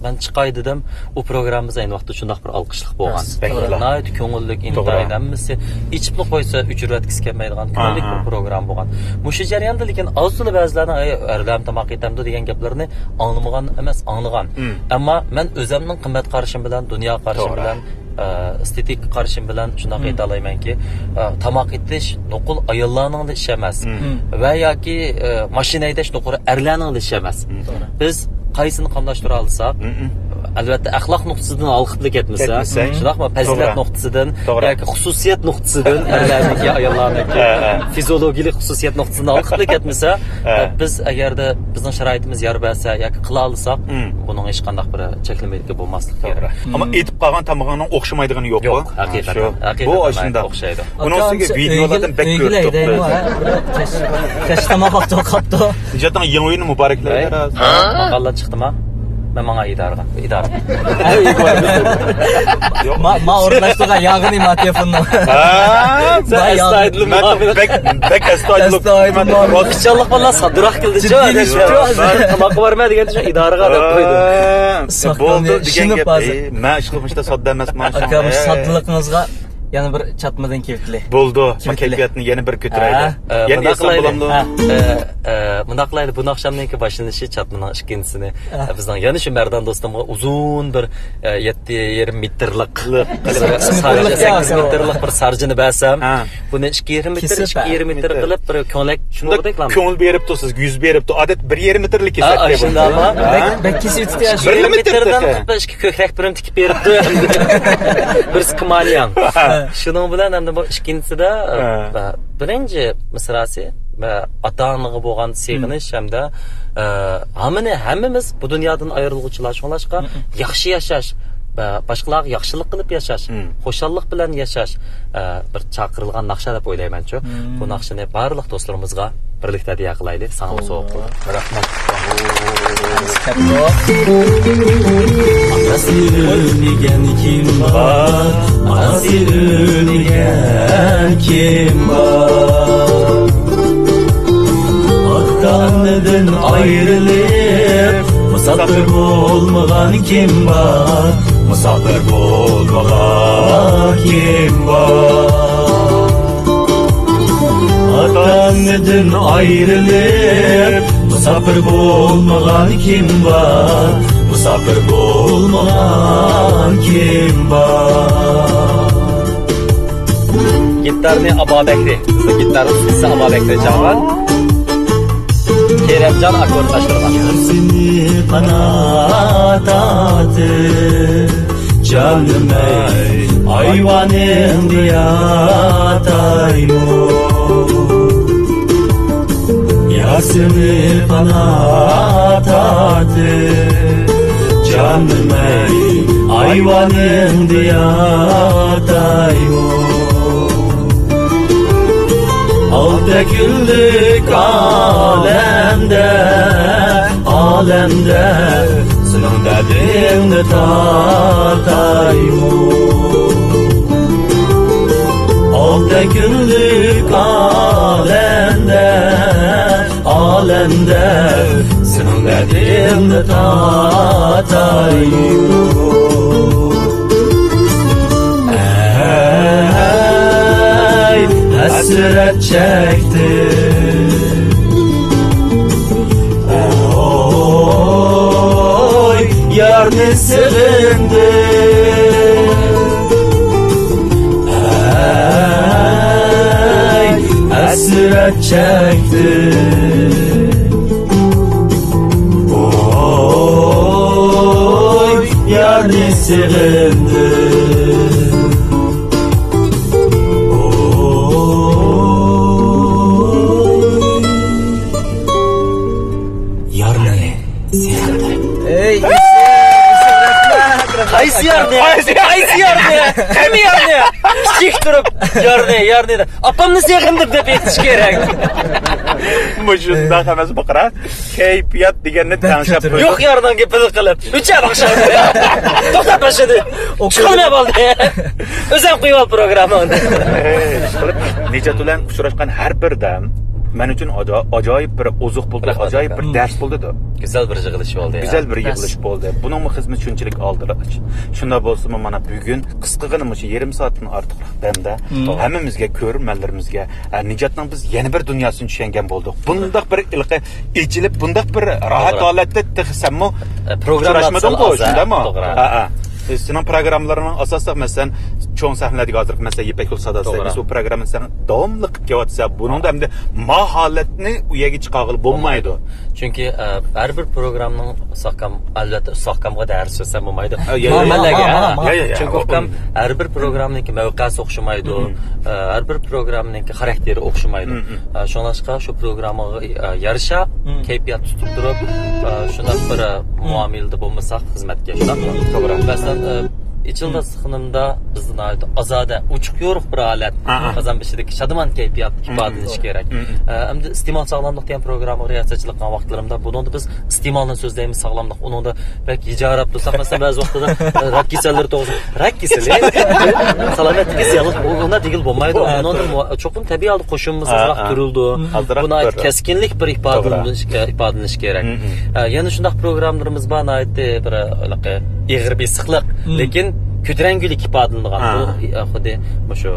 مەن چىقاي دېدىم. ئۇ پروگراممىمىز ئەينى ۋاقىتتا شۇنداق بىر ئالقىشلىق بولغان. راست، بەك ياخشى. ناھايىتى كۆڭۈللۈك، توغرا. ئىنتايىن ھەممىسى ئېچىپلا قويسا ئۆچۈرۈۋەتكۈسى كەلمەيدىغان كۆڭۈللۈك بىر پروگرامما بولغان. مۇشۇ جەرياندا لېكىن ئاز-تولا بەزىلەرنىڭ، «ئەي، ئەرلەرمۇ تاماق ئېتەمدۇ؟» دېگەن گەپلىرىنى ئاڭلىمىغان ئەمەس، ئاڭلىغان. ئەمما مەن ئۆزەمنىڭ قىممەت قارىشىم بىلەن، دۇنيا قارىشىم بىلەن، ئە، ئېستېتىك قارىشىم بىلەن شۇنداق ئېيتالايمەنكى، ئە، تاماق ئېتىش نوقۇل ئاياللارنىڭلا ئىشى ئەمەس. ۋە ياكى، ئە، ماشىنا ھەيدەش نوقۇل ئەرلەرنىڭلا ئىشى ئەمەس. توغرا. بىز قايسىنى قاملاشتۇرالىساق، ئەلۋەتتە، ئەخلاق نۇقتىسىدىن ھالقىپلا كەتمىسە، شۇنداقمۇ؟ پەزىلەت نۇقتىسىدىن ياكى خۇسۇسىيەت نۇقتىسىدىن، ئەرلەرنىڭكى، ئاياللارنىڭكى فىزىئولوگىيەلىك خۇسۇسىيەت نۇقتىسىدىن ھالقىپلا كەتمىسە، بىز ئەگەردە بىزنىڭ شارائىتىمىز يار بەرسە ياكى قىلالىساق، بۇنىڭ ھېچقانداق بىر چەكلىمىگە بولماسلىقى كېرەك. ئەمما ئېتىپ قالغان تامىقىڭنىڭ ئوخشىمايدىغىنى يوق. يوق، ھەقىقەتەن. بۇ ئاشۇنداق. ئوخشايدۇ. ئۇنىڭ ئۈستىگە ۋىدېولاردا بەك كۆرۈپ تۇرۇپتۇ. كەچ تاماق ۋاقتى قاپتۇ. نىجاتنىڭ يېڭى ئويۇنى مۇبارەكلەيلى. ماقالە چىقتىما؟ مەن ماڭا ئىدارىغا. ئىدارە. ما، ما ئورۇنلاشتۇرغان ياغىنى ما تېلېفوننىڭ. ھە؟ سەن ئەستايىدىل مۇئامىلە. بەك، بەك ئەستايىدىل. ئەستايىدىل مۇئامىلە. پىچانلىق بالىلار ساددىراق كېلىدىچۇ. تاماققا بارماي دېگەن ئىدارىغا دەپ قويدۇم. بولدى دېگەن گەپ. مەن ئىشقىلىپ مۇشۇنداق ساددا ئەمەسمەن. ئاكا، مۇشۇ ساددىلىقىڭىزغا يەنە بىر چاتمىدىن كېلىۋېتىلى. بولدى. كەيپىياتنى يەنە بىر كۆتۈرەيلى. يەنە ئېيتسام بولامدۇ؟ مۇنداق قىلايلى، بۇ ئاخشامنىڭكى باشلىنىشى چاتمىنىڭ ئىككىنچىسىنى. بىزنىڭ يەنە شۇ مەردان دوستۇمغا ئۇزۇن بىر، يەتتە يېرىم مېتىرلىق، سەككىز مېتىرلىق بىر سارجىنى بەرسەم، بۇنى ئىككى يېرىم مېتىر، ئىككى يېرىم مېتىر قىلىپ بىر كۆڭلەك شۇنداق كۆڭۈل بېرىپتۇ سىزگە، يۈز بېرىپتۇ. ئادەتتە بىر يېرىم مېتىرلىك كېسەتتى بۇ. بەك، بەك كېسىۋېتىپتۇ. يېرىم مېتىردىن قىلىپ ئىككى كۆكرەك بىرىنى تىكىپ بېرىپتۇ. بىرسى كىمالياڭ. شۇنىڭ بىلەن ئەمدى بۇ ئىككىنچىسىدە، بىرىنچى مىسراسى، ئاتا-ئانىغا بولغان سېغىنىش ھەمدە، ھەممىنى، ھەممىمىز بۇ دۇنيادىن ئايرىلغۇچىلار، شۇڭلاشقا ياخشى ياشاش، باشقىلارغا ياخشىلىق قىلىپ ياشاش، خۇشاللىق بىلەن ياشاش، بىر چاقىرىلغان ناخشا دەپ ئويلايمەنچۇ. بۇ ناخشىنى بارلىق دوستلىرىمىزغا بىرلىكتە ھەدىيە قىلايلى. ساڭىمۇ سوۋغا قىلىپ. رەھمەت. ئاتىسى ئۆلمىگەن كىم بار؟ ئانىسى ئۆلمىگەن كىم بار؟ ئاتا-ئانىدىن ئايرىلىپ، مۇساپىر بولمىغان كىم بار؟ مۇساپىر بولمىغان كىم بار؟ ئاتا-ئانىدىن ئايرىلىپ، مۇساپىر بولمىغان كىم بار؟ مۇساپىر بولمىغان كىم بار؟ گىتارنى ئابابەكرى، بىزنىڭ گىتار ئۇستىسى ئابابەكرى چالغان. كېرەمجان ئاككوردلاشتۇرغان. يار سېنى قانات ئاتىپ، جانىم ئەي، ئايۋانىڭدا ياتايمۇ؟ يار سېنى قانات ئاتىپ، جانىم ئەي، ئايۋانىڭدا ياتايمۇ؟ ئالتە كۈنلۈك ئالەمدە، ئالەمدە سېنىڭ دەردىڭنى تارتايمۇ؟ ئالتە كۈنلۈك ئالەمدە، ئالەمدە سېنىڭ دەردىڭنى تارتايمۇ؟ ئەي، ھەسرەت چەكتىم، ئوي، يارنى سېغىندىم. ئەي، ھەسرەت چەكتىم، ئوي، يارنى سېغىندىم. ئوي، يارنى سېغىندىم. ئەي، قايسى يارنى؟ قايسى يارنى؟ قايسى يارنى؟ قايسى يارنى؟ كىم يارنى؟ تىك تۇرۇپ، يارنى، يارنى دەپ، ئاپامنى سېغىندىم دەپ ئېيتىش كېرەك. مۇشۇنداق ئەمەس بۇ، قارا. كەيپىيات دېگەننى تەڭشەپ قويۇش. يوق يارنىڭ گېپىنى قىلىپ، ئۈچەر ئاخشام. توختات ماشىنىنى. چىقالماي بولدى. ئۆزۈڭ قويۇۋال پروگرامماڭنى. نىجات بىلەن ئۇچراشقان ھەر بىر دەم مەن ئۈچۈن ئاجا-، ئاجايىپ بىر ئوزۇق بولدى، رەھمەت، ئاجايىپ بىر دەرس بولدى. گۈزەل بىر يىغىلىش بولدى. گۈزەل بىر يىغىلىش بولدى. بۇنىڭمۇ خىزمىتى شۇنچىلىك ئالدىراش. شۇنداق بولسىمۇ، مانا بۈگۈن قىسقىغىنە مۇشۇ يېرىم سائەتتىن ئارتۇقراق دەمدە ھەممىمىزگە، كۆرۈرمەنلىرىمىزگە، ئە، نىجاتنىڭ بىز يەنە بىر دۇنياسىنى چۈشەنگەن بولدۇق. بۇنداق بىر ھېلىقى ئېچىلىپ، بۇنداق بىر راھەت ھالەتتە تېخى سەنمۇ ئۇچراشمىدىڭغۇ، شۇنداقمۇ؟ ھە، ھە. سېنىڭ پروگراممىلىرىڭ ئاساسلىق، مەسىلەن، چوڭ سەھنىلەردىكى ھازىرقى، مەسىلەن، يىپەك يولى ساداسىدەك، بۇ پروگراممىنى سەن داۋاملىق قىلىپ كېلىۋاتىسەن. بۇنىڭدا ئەمدى ما ھالەتنى ئۇ يەرگە چىقارغىلى بولمايدۇ. چۈنكى، ئە، ھەر بىر پروگراممىنىڭ ئۇستاھكام، ئەلۋەتتە، ئۇستاھكامغا دەرس سۆزلەم بولمايدۇ. ھە، يا، يا، يا. مەنبەلەرگە، ھە. يا، يا، يا. چۈنكى ئۇكام ھەر بىر پروگرامنىڭكى مەۋقەسى ئوخشىمايدۇ. ئە، ھەر بىر پروگرامنىڭكى خاراكتېرى ئوخشىمايدۇ. ئە، شۇڭلاشقا شۇ پروگراممىغا، ئە، يارىشا كەيپىيات تۇتۇپ تۇرۇپ، ئە، شۇنداق بىر، ئە، مۇئامىلىدە بولمىساق خىزمەتكە، شۇنداقمۇ؟ توغرا. مەسىلەن، ئە، ئېچىلدى ئىستىخانىمدا بىزدە ناھايىتى ئازادە، ئوچۇق-يورۇق بىر ھالەت، قازان بېشىدىكى شادىمان كەيپىيات ئىپادىلىنىشى كېرەك. ئە، ئەمدى ئىستېمال ساغلاملىق دېگەن پروگراممىغا رىياسەتچىلىك قىلغان ۋاقىتلىرىمدا بۇنىڭدا بىز ئىستېمالنى سۆزلەيمىز، ساغلاملىق. ئۇنىڭدا بەك ھىجايراپ تۇرساق، مەسىلەن، بەزى ۋاقتىدا، ئە، راك كېسەللىرى توغرىسىدا، راك كېسىلى، سالامەتلىك كېسىلى، ئۇ-، ئۇنداق دېگىلى بولمايدۇ. ئۇنىڭدا مۇ-، چوقۇم تەبىئىي ھالدا قوشۇمىمىز ئازراق تۇرۇلىدۇ. بۇ ناھايىتى كەسكىنلىك بىر ئىپادىلىنىش، ئىپادىلىنىشى كېرەك. ئە، يەنە شۇنداق پروگراممىلىرىمىز بار، ناھايىتى بىر، ھېلىقى ئېغىر بېسىقلىق، لېكىن كۆتۈرەڭگۈلۈك ئىپادىلىنىدىغان. بۇ، ئە، خۇددى مۇشۇ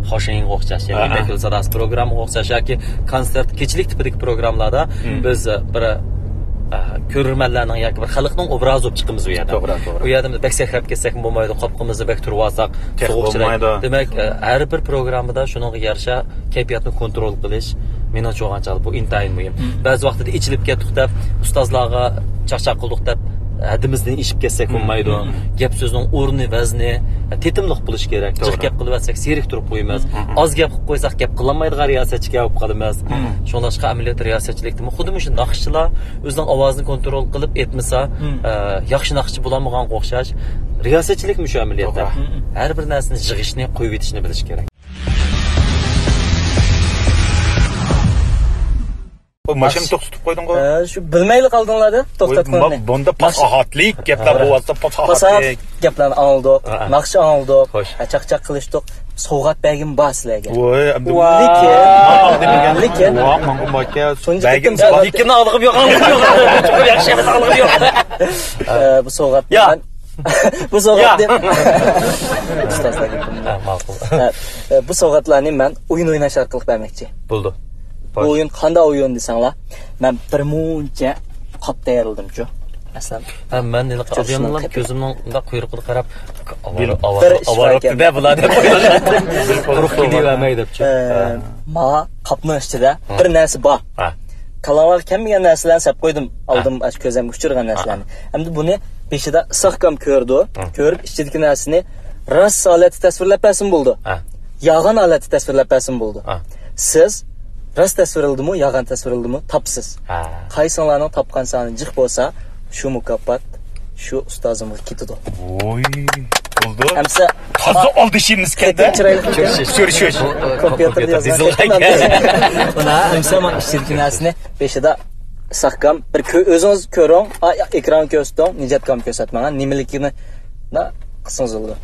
خوشىڭغا ئوخشاش، يەنى يىپەك يولى ساداسى پروگراممىغا ئوخشاش ياكى كونسېرت، كېچىلىك تىپىدىكى پروگراممىلاردا بىز، ئە، بىر، ئە، كۆرۈرمەنلەرنىڭ ياكى بىر خەلقنىڭ ئوبرازى بولۇپ چىقىمىز ئۇ يەردە. توغرا، توغرا. ئۇ يەردە بەك سەكرەپ كەتسەكمۇ بولمايدۇ، قاپىقىمىزنى بەك تۈرۈۋالساق سوغۇق چىراي. دېمەك، ئە، ھەر بىر پروگراممىدا شۇنىڭغا يارىشا كەيپىياتنى كونترول قىلىش، مېنىڭچە، بولغان چاغدا بۇ ئىنتايىن مۇھىم. بەزى ۋاقتىدا ئېچىلىپ كەتتۇق دەپ، ئۇستازلارغا چاقچاق قىلدۇق دەپ، ھەددىمىزدىن ئېشىپ كەتسەك بولمايدۇ. گەپ سۆزنىڭ ئورنى، ۋەزنى، ئە، تېتىملىق بولۇشى كېرەك. جىق گەپ قىلىۋەتسەك، سېرىك تۇرۇپ قويىمىز. ئاز گەپ قىلىپ قويساق، گەپ قىلالمايدىغان رىياسەتچىگە بولۇپ قالىمىز. شۇڭلاشقا ئەمەلىيەتتە رىياسەتچىلىكتىمۇ خۇددى مۇشۇ ناخشىچىلار ئۆزىنىڭ ئاۋازىنى كونترول قىلىپ ئېيتمىسا، ئە، ياخشى ناخشىچى بولالمىغانغا ئوخشاش. رىياسەتچىلىكمۇ شۇ ئەمەلىيەتتە. ھەر بىر نەرسىنى يىغىشنى، قويۇۋېتىشنى بىلىش كېرەك. بۇ ماشىنا توختىتىپ قويدۇڭغۇ؟ ھە، شۇ بىلمەيلا قالدىڭلار-دە، توختاتقىنىنى. بۇندا پاساھەتلىك گەپلەر بولۇۋاتسا، پاساھەتلىك گەپلەرنى ئاڭلىدۇق، ناخشا ئاڭلىدۇق، ھە، چاقچاق قىلىشتۇق. سوۋغات بەرگىم بار سىلەرگە. ۋاي، ئەمدى لېكىن، لېكىن، تۇنجى قېتىم لېكىننى ئاڭلىغۇم يوق، ئاڭلىغۇم يوق. چوقۇم ياخشى ئەمەس، ئاڭلىغۇم يوق. ئە، بۇ سوۋغاتنى مەن بۇ سوۋغاتنى. ئۇستازلار گېپىمنى. ھە، ماقۇل. ھە، ئە، بۇ سوۋغاتلارنى مەن ئويۇن ئويناش ئارقىلىق بەرمەكچى. بولدى. بۇ ئويۇن قانداق ئويۇن دېسەڭلار، مەن بىر مۇنچە قاپ تەييارلىدىمچۇ. مەسىلەن، ھە، مەن ھېلىقى ئادەمنىڭ كۆزۈمنىڭ مۇنداق قۇيرۇقىغا قاراپ، بىر ئىش بار ئىكەن. بۇلار دەپ قۇرۇق كېلىۋەرمەي دەپچۇ. ئە، ما قاپنىڭ ئىچىدە بىر نەرسە بار. كاللاڭلارغا كەلمىگەن نەرسىلەرنى سەپ قويدۇم. ئالدىم ئاشۇ كۆزۈمگە ئۇچرىغان نەرسىلەرنى. ئەمدى بۇنى بېشىدا ئىساقكام كۆرىدۇ. كۆرۈپ ئىچىدىكى نەرسىنى راست ھالەتتە تەسۋىرلەپ بەرسىمۇ بولىدۇ. يالغان ھالەتتە تەسۋىرلەپ بەرسىمۇ بولىدۇ. سىز راست تەسۋىرلىدىمۇ، يالغان تەسۋىرلىدىمۇ تاپىسىز. قايسىڭلارنىڭ تاپقان سانى جىق بولسا، شۇ مۇكاپات، شۇ ئۇستازىمغا كېتىدۇ. ۋوي، بولدى. ئەمسە تازا ئالدىشىمىزكەن-دە. چىرايلىق ئىكەن. كۆرۈشۈش. كومپيۇتېردا يازغان. بۇنا ئەمسە مانا ئىچىدىكى نەرسىنى بېشىدا ئىساقكام، بىر كۆ-، ئۆزىڭىز كۆرۈڭ، ئا، ئېكرانغا كۆرسىتىڭ، نىجاتكام كۆرسەتمەڭ، نېمىلىكىنى قىلسىڭىز بولىدۇ.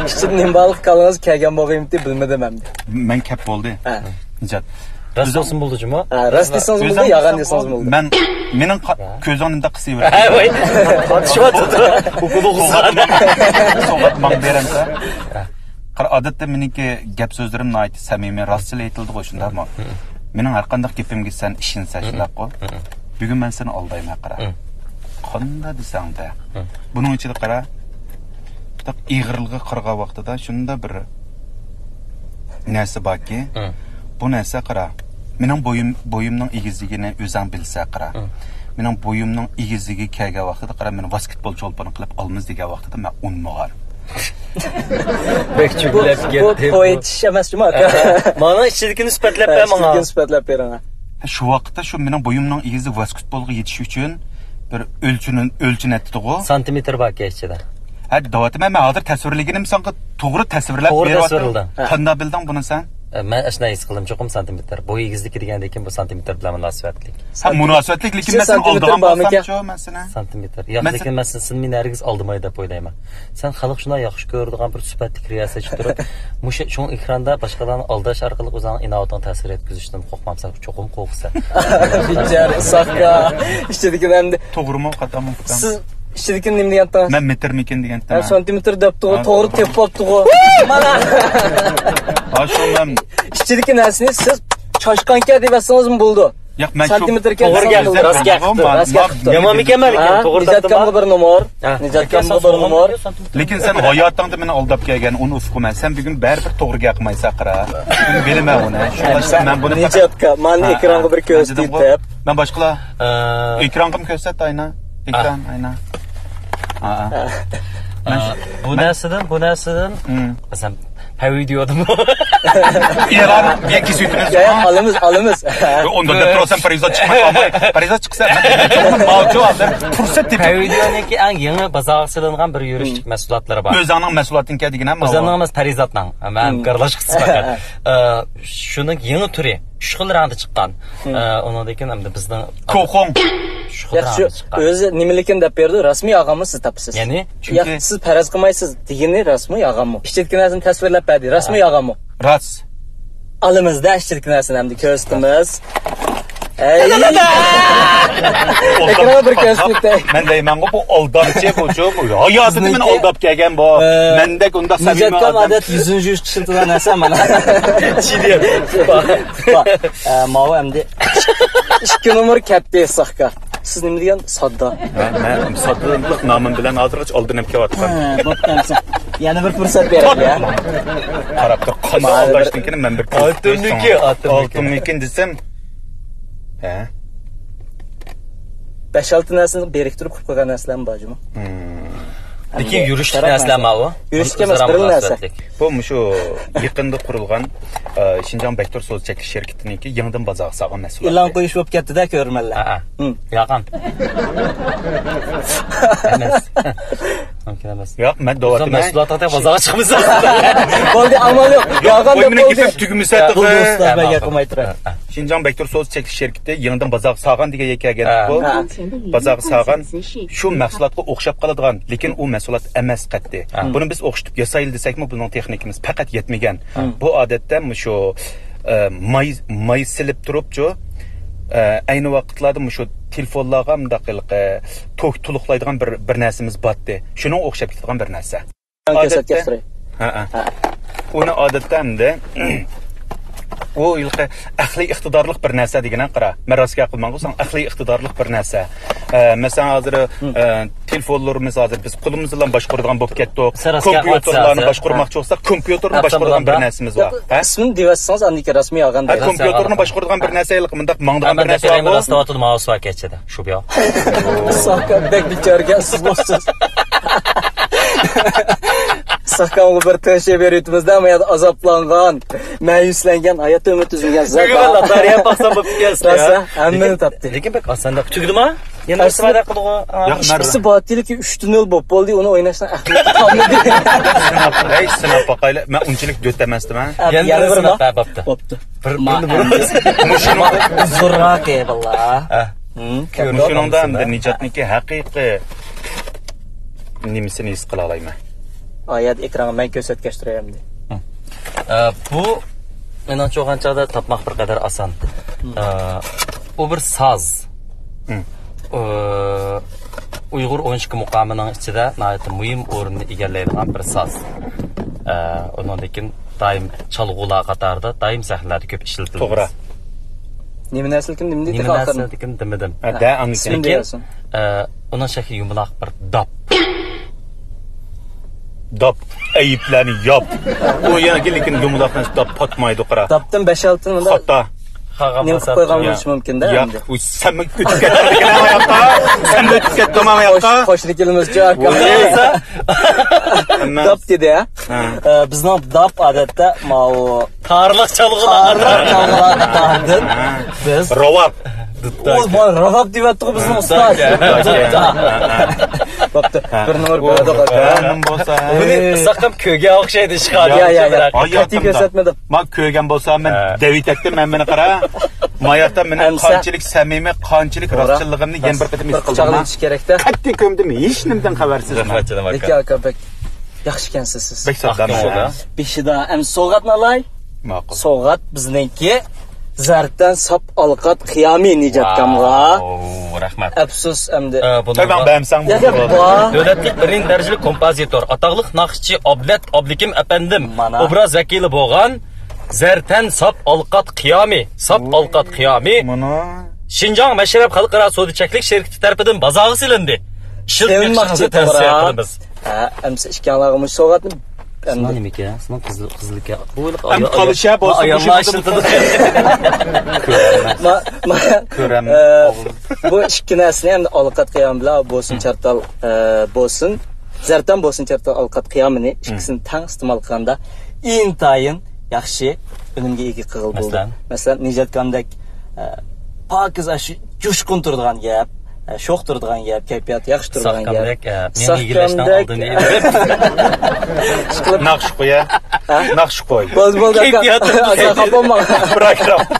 ئىچىدە نېمە بارلىقى كاللىڭىزغا كەلگەن بولغىيمىتى بىلمىدىم ئەمدى. مەن كەپ بولدى. ھە. نىجات. راست بولسىمۇ بولدى جۇمۇ. ھە، راست دېسىڭىز بولدى، يالغان دېسىڭىز بولدى. مەن، مېنىڭ قا-، كۆزۈڭنى مۇنداق قىسىۋېرىڭ. ھە، ۋاي. تارتىشىۋاتىدۇ. سوۋغات ماڭ-، سوۋغات ماڭا بېرەمسەن؟ قارا، ئادەتتە مېنىڭكى گەپ سۆزلىرىم ناھايىتى سەمىمىي، راستچىل ئېيتىلىدىغۇ، شۇنداقمۇ؟ مېنىڭ ھەر قانداق گېپىمگە سەن ئىشىنىسەن، شۇنداققۇ؟ بۈگۈن مەن سېنى ئالدايمەن، قارا. قانداق دېسەڭدە. بۇنىڭ ئىچىدە، قارا، بىر ئېغىرلىقى قارىغان ۋاقتىدا شۇنداق بىر نەرسە باركى، بۇ نەرسە، قارا، مېنىڭ بويۇم، بويۇمنىڭ ئېگىزلىكىنى ئۆزۈڭ بىلسە، قارا. مېنىڭ بويۇمنىڭ ئېگىزلىكىگە كەلگەن ۋاقتىدا، قارا، مېنى ۋاسكېتبول چولپىنى قىلىپ ئالىمىز دېگەن ۋاقتىدا مەن ئۇنىمىغان. بەك چۆگىلەپ بۇ، بۇ كەتتى بۇ. توي ئېيتىش ئەمەسچۇ، ئاكا؟ مانا ئىچىدىكىنى سۈپەتلەپ بەر ماڭا. ئىچىدىكىنى سۈپەتلەپ بېرىڭ. شۇ ۋاقىتتا شۇ مېنىڭ بويۇمنىڭ ئېگىزى ۋاسكېتبولغا يېتىش ئۈچۈن بىر ئۆلچىنى-، ئۆلچىنەتتىغۇ. سانتىمېتىر باركەن ئىچىدە. ھە، دەۋاتىمەن، مەن ھازىر تەسۋىرلىگىنىم ساڭا توغرا تەسۋىرلەپ توغرا بېرىۋاتىمەن. تەسۋىرلىدىڭ. ھە. قانداق بىلدىڭ بۇنى سەن؟ ئە، مەن ئاشۇنداق ھېس قىلدىم، چوقۇم سانتىمېتىر. بويى ئېگىزلىكى دېگەندىن كېيىن بۇ سانتىمېتىر بىلەن مۇناسىۋەتلىك. ھە، مۇناسىۋەتلىك، لېكىن مەن سېنى ئالدىغان بولسامچۇ، مەن سېنى؟ سانتىمېتىر. ياق، لېكىن مەن سېنى، سېنى مېنى ھەرگىز ئالدىماي دەپ ئويلايمەن. سەن خەلق شۇنداق ياخشى كۆرىدىغان بىر سۈپەتلىك رىياسەتچى تۇرۇپ، مۇشۇ چوڭ ئېكراندا باشقىلارنى ئالداش ئارقىلىق ئۆزۈڭنىڭ ئىناۋىتىڭنى تەسىر يەتكۈزۈشتىن قورقمامسەن؟ چوقۇم قورقىسەن. بىچارە ئىساقكا. ئىچىدىكىنى ئەمدى. توغرىمۇ، خاتامۇ ئۇقتۇم. سىز ئىچىدىكىنى نېمە دېگەنتىڭىز؟ مەن مېتىرمىكىن دېگەنتىم. ھە، سانتىمېتىر دەپتىغۇ، ھە، توغرا تېپىپ بوپتىغۇ. مانا. ھە، شۇ مەن ئىچىدىكى نەرسىنى سىز چاشقانكەن دەپ يازسىڭىزمۇ بولىدۇ. ياق، مەن شۇ سانتىمېتىركەن توغرا گەپ، دېسەڭىزمۇ بولىدۇ. راست گەپ قىپتۇ. يامان مىكەنمەن لېكىن، ھە؟ توغرا تاپتىم. نىجاتكامغا بىر نومۇر. ھە. نىجاتكامغا بىر نومۇر. لېكىن سەن ھاياتىڭدا مېنى ئالداپ كەلگەن، ئۇنى ئۇقىمەن. سەن بۈگۈن بەرىبىر توغرا گەپ قىلمايسەن، قارا. مەن بىلىمەن ئۇنى. شۇڭلاشقا مەن بۇنى پەقەت نىجاتكا، مانا ھە، ئېكرانغا بىر ھە. كۆرسىتىپ. مەن باشقىلار ئە، ئېكرانغىمۇ كۆرسەت، ئاينا. ئېكران، ھە. ئاينا. ھە، ھە. مەن ئە، شۇ، بۇ مەن نەرسىدىن، بۇ نەرسىدىن، مم. مەسىلەن، پەۋىدىيودىمۇ؟ ئېلان، يەككە سۈيتىمىز يا، يا، بار. ئالىمىز، ئالىمىز. ئۇنداق دەپ تۇرسام، پەرىزات چىقماي قالماي. پەرىزات چىقسا، مەن، ماۋۇ جاۋاب، پۇرسەت تېپىپ. پەۋىدىيونىڭكى ئەڭ يېڭى بازارغا سېلىنغان بىر يۈرۈشلۈك مەھسۇلاتلىرى بار. ئۆزۈڭنىڭ مەھسۇلاتىڭكى دېگىنە، ماۋۇ. ئۆزۈڭنىڭ ئەمەس، پەرىزاتنىڭ. مەن گارلاشقۇسى پەقەت. ئە، شۇنىڭ يېڭى تۈرى. ئۈچ خىل رەڭدە چىققان. ئە، ئۇنىڭدىن كېيىن ئەمدى بىزنىڭ كوخۇڭ. ئۈچ خىل ياق، شۇ رەڭدە چىققان. ئۆزى نېمىلىكىنى دەپ بېرىدۇ، رەسمىي ئالغانمۇ سىز تاپىسىز. يەنى؟ ياق، چۈنكى سىز پەرەز قىلمايسىز دېگىنى رەسمىي ئالغانمۇ. ئىچىدىكى نەرسىنى تەسۋىرلەپ بەردى، رەسمىي ئالغانمۇ. راست. ئالىمىزدا ئىچىدىكى نەرسىنى ئەمدى كۆرسىتىمىز. ئەي! ئېكرانغا بىر كۆرسىتىپ ئۆتەي. مەن دەيمەنغۇ، بۇ ئالدامچى، بۇ، بۇ ھاياتىدا مېنى ئالداپ كەلگەن بۇ. ئە، مەندەك ئۇنداق سەمىمىي نىجاتكام ئادەم. ئادەت يۈزىنى يۇيۇش ئىشلىتىدىغان نەرسە مانا. چىلىيەم. ئە، ماۋۇ ئەمدى ئىككى نومۇر كەپتى، ساخكا. سىز نېمە دېگەن؟ ساددا. ھە، مەن ساددىلىق نامىم بىلەن ھازىرغىچە ئالدىنىپ كېلىۋاتقان. ھە، بوپتۇ ئەمسە. يەنە بىر پۇرسەت بېرەي، ھە؟ قاراپ تۇر، قانداق ئالداشتىن كېيىن مەن بىر ئالتۇننىڭكى، ئالتۇننىڭكى. ئالتۇننىڭكى دېسەم، ھە؟ بەش-ئالتە نەرسىنى بىرىكتۈرۈپ قىلىپ قويغان نەرسىلەرمۇ بار جۇمۇ. لېكىن يۈرۈشلۈك نەرسىلەر ماۋۇ. يۈرۈشلۈك ئەمەس، بىرلا نەرسە. بۇ مۇشۇ يېقىندا قۇرۇلغان، ئە، شىنجاڭ بەكتۇر سودا چەكلىك شىركىتىنىڭكى يېڭىدىن بازارغا سالغان مەھسۇلاتى. ئېلان قويۇش بولۇپ كەتتى-دە، كۆرۈرمەنلەر. ھە، ھە. ياقان. ئەمەس. مۇمكىن ئەمەس. ياق، مەن دەۋاتىمەن. مەھسۇلات ھەققىدە بازارغا چىقمىسا. بولدى، ئامال يوق. ياق، ياقان دەپ بولدى. تۈگىمىسە. بولدى، ئۇستاز، مەن گەپ قىلماي تۇراي. شىنجاڭ بەكتۇر سودا چەكلىك شىركىتى يېڭىدىن بازارغا سالغان دېگەن گەپ كەلگەن بۇ. بازارغا سالغان شۇ مەھسۇلاتقا ئوخشاپ قالىدىغان، لېكىن ئۇ مەھسۇلات ئەمەس قەتئىي. بۇنى بىز ئوخشىتىپ ياسايلى دېسەكمۇ، بۇنىڭ تېخنىكىمىز پەقەت يەتمىگەن. بۇ ئادەتتە مۇشۇ، ئە، ماي، ماي سېلىپ تۇرۇپچۇ، ئە، ئەينى ۋاقىتلاردا مۇشۇ تېلېفونلارغا مۇنداق ھېلىقى توك تولۇقلايدىغان بىر، بىر نەرسىمىز بارتتى. شۇنىڭغا ئوخشاپ كېتىدىغان بىر نەرسە. ئادەتتە، ھە، ھە. ھە. ئۇنى ئادەتتە ئەمدى ئۇ ھېلىقى ئەقلىي ئىقتىدارلىق بىر نەرسە دېگىنە قارا. مەن راست گەپ قىلماڭغۇ، ساڭا ئەقلىي ئىقتىدارلىق بىر نەرسە. ئە، مەسىلەن، ھازىر، ئە، تېلېفونلىرىمىز ھازىر بىز قولىمىز بىلەن باشقۇرىدىغان بولۇپ كەتتۇق. كومپيۇتېرلارنى باشقۇرماقچى بولساق، كومپيۇتېرنى باشقۇرىدىغان بىر نەرسىمىز بار. ھە؟ ئىسمىنى دېيىۋەتسىڭىز، ئاندىن كېيىن رەسمىي ئالغان ھە، دەيمىز. كومپيۇتېرنى باشقۇرىدىغان بىر نەرسە ھېلىقى مۇنداق ماڭىدىغان بىر نەرسە بار. راست دەۋاتىدۇ، ماۋۇ سۇ ئەكەتچىدە. شۇ بۇ ياق. ساكا بەك بىچارىكەنسىز بولسىز. ساكامغا بىر تىنچ بېرىۋېتىمىزدە، ئەمما يەنە ئازابلانغان، مەيۈسلەنگەن، ھاياتتا ئۈمىد ئۈزۈلگەن زات. بۈگۈن بار. لاتارىيە باقسام بوپتۇ ئىكەن. راست، ھە؟ ھەممىنى تاپتى. لېكىن بەك ئاسان دەپ تۈگىدىما؟ يەنە بىر سىناق قىلغۇ. ياق، ئىككىسى باتىلىكى ئۈچتە نۆل بولۇپ بولدى، ئۇنى ئويناشنىڭ ئەھمىيىتى قالمىدى. ھەي، سىناپ باقايلى. مەن ئۇنچىلىك دۆت ئەمەستىمەن. يەنە بىر سىناق. ھە، بوپتۇ. بوپتۇ. بىر، بىرنى بۇرىمىز. مۇشۇنىڭ زورراق، ۋاللا. ھە. مۇشۇنىڭدا ئەمدى نىجاتنىڭكى ھەقىقىي نېمىسىنى ھېس قىلالايمەن. ئايەت ئېكرانغا مەن كۆرسەتكەچ تۇراي ئەمدى. ئە، بۇ مېنىڭچە ئوخشىغان چاغدا تاپماق بىر قەدەر ئاسان. ئە، ئۇ بىر ساز. ئۇ، ئۇيغۇر ئون ئىككى مۇقامىنىڭ ئىچىدە ناھايىتى مۇھىم ئورۇننى ئىگىلەيدىغان بىر ساز. ئە، ئۇنىڭدىن كېيىن دائىم چالغۇلار قاتارىدا دائىم سەھنىلەردە كۆپ ئىشلىتىلىدۇ. توغرا. نېمە نەرسىلىكىن نېمە دېدى نېمە ئاخىرىنى؟ نەرسىلىكىن دېمىدىم. ھە، دە، ئاندىن كېيىن. ئىسمىنى دېيەرسىڭ. ئە، ئۇنىڭ شەكلى يۇمىلاق بىر داپ. داپ، ئەيىبلەرنى ياپ. ئۇ يەنە لېكىن يۇمىلاق نەرسە داپ پاتمايدۇ، قارا. داپتىن بەش-ئالتىنى مۇنداق خاتا. نېمە قىلىپ قويغان بولۇشى مۇمكىن-دە ياق، ئەمدى. ئۇ سەنمۇ ئۆتۈپ كەتتىڭ ئاياققا. سەنمۇ ئۆتۈپ كەتتىڭ ئاياققا. خوش، خوش كېلىمىزچۇ ئاكا. داپ دېدى، ھە؟ ھە. ئە، بىزنىڭ داپ ئادەتتە ماۋۇ تارلىق چالغۇلار. تارلىق چالغۇلار قاتارىدىن ھە. بىز راۋاب. ئۇ بار، راۋاب دېۋەتتىغۇ بىزنىڭ ئۇستاز. بوپتۇ، بىر نومۇر بەردۇق، ئاكا. بۇنى ئۇزاقتىن كۆرگەن ئوخشايدۇ، ئىشقا. يا، يا، يا. قەتئىي كۆرسەتمىدىم. ما كۆرگەن بولسا، مەن دەۋېتەتتىم، مەن مېنى قارا. ما ياقتا مېنىڭ قانچىلىك سەمىمىي، قانچىلىك راستچىللىقىمنى يەنە بىر قېتىم ھېس قىلدىم. قەتئىي كۆمدۈم، ھېچ نېمىدىن خەۋەرسىز. رەھمەت، جېنىم ئاكا. لېكىن ئاكا، بەك ياخشى ئىكەنسىز سىز. بەك ساغ بولۇڭ. بېشىدا ئەمدى سوۋغاتنى ئالاي. ماقۇل. سوۋغات بىزنىڭكى زەردتەن ساپ ئالقات قىيامى نىجاتكامغا. ئاۋۇ، رەھمەت. ئەپسۇس ئەمدى. ئە، بۇنىڭغا بەرمىسەڭ يا، بولىدۇ. دەۋەتلىك بىرىنچى دەرىجىلىك كومپوزىتور، ئاتاقلىق ناخشىچى ئابلەت ئابلىكىم ئەپەندىم مانا ئوبراز ۋەكىلى بولغان زەردتەن ساپ ئالقات قىيامى، ساپ ئالقات قىيامى مانا شىنجاڭ مەشرەپ خەلقئارا سودا چەكلىك شىركىتى تەرىپىدىن بازارغا سېلىندى. ئىشلىتىلمەكچە تەۋسىيە قىلىمىز. ھە، ئەمسە ئىككىڭلارغا مۇشۇ سوۋغاتنى. سىنىڭ نېمىكەن؟ سىنىڭ قىزىل، قىزىلكەن. بۇ ھېلىقى ئەمدى قالىشە بولسا ئاياللار ئىشلىتىدۇ. ما، ما، كۆرەم. ئە، بۇ ئىككى نەرسىنى ئەمدى ئالقات قىيام بىلەن بولسۇن چارتال، ئە، بولسۇن زەردتەن بولسۇن چارتال ئالقات قىيامىنى ئىككىسىنى تەڭ ئىستېمال قىلغاندا ئىنتايىن ياخشى ئۈنۈمگە ئىگە قىلغىلى بولىدۇ. مەسىلەن؟ مەسىلەن، نىجاتكامدەك، ئە، پاكىز ئاشۇ جۇشقۇن تۇرىدىغان گەپ، ئە، شوخ تۇرىدىغان گەپ، كەيپىياتى ياخشى تۇرىدىغان گەپ. ساققامدەك، ئە، مېڭە ئىگىلەشنىڭ ئالدىنى ئېلىپ. ئىشقىلىپ ناخشا قويە. ھە؟ ناخشا قوي. بولدى، بولدى، ئاكا. كەيپىياتى ئاكا، خاپا بولماڭ. پروگرامما.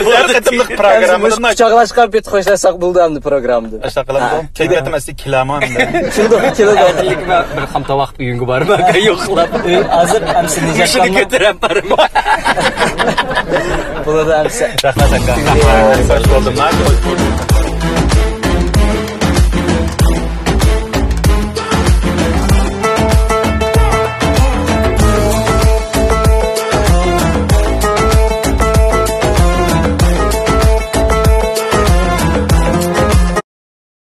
بۇ ھەر قېتىملىق پروگراممىدا قۇچاقلاشقان پېتى خوشلاشساق بولدى ئەمدى پروگراممىدا. ئاشۇنداق قىلامدۇ؟ ھە. كەيپىياتىم ئەسلى كېلەمۇ ئەمدى. كېلىدۇ، كېلىدۇ. بىر خام تاۋاق ئۆيۈڭگە بارما، يوقلاپ. ھازىر ئەمسە نىجاتكامنىڭ كۆتۈرەپ بارما. بولىدۇ ئەمسە. رەھمەت، ئاكا. خوش بولدۇم، ھە؟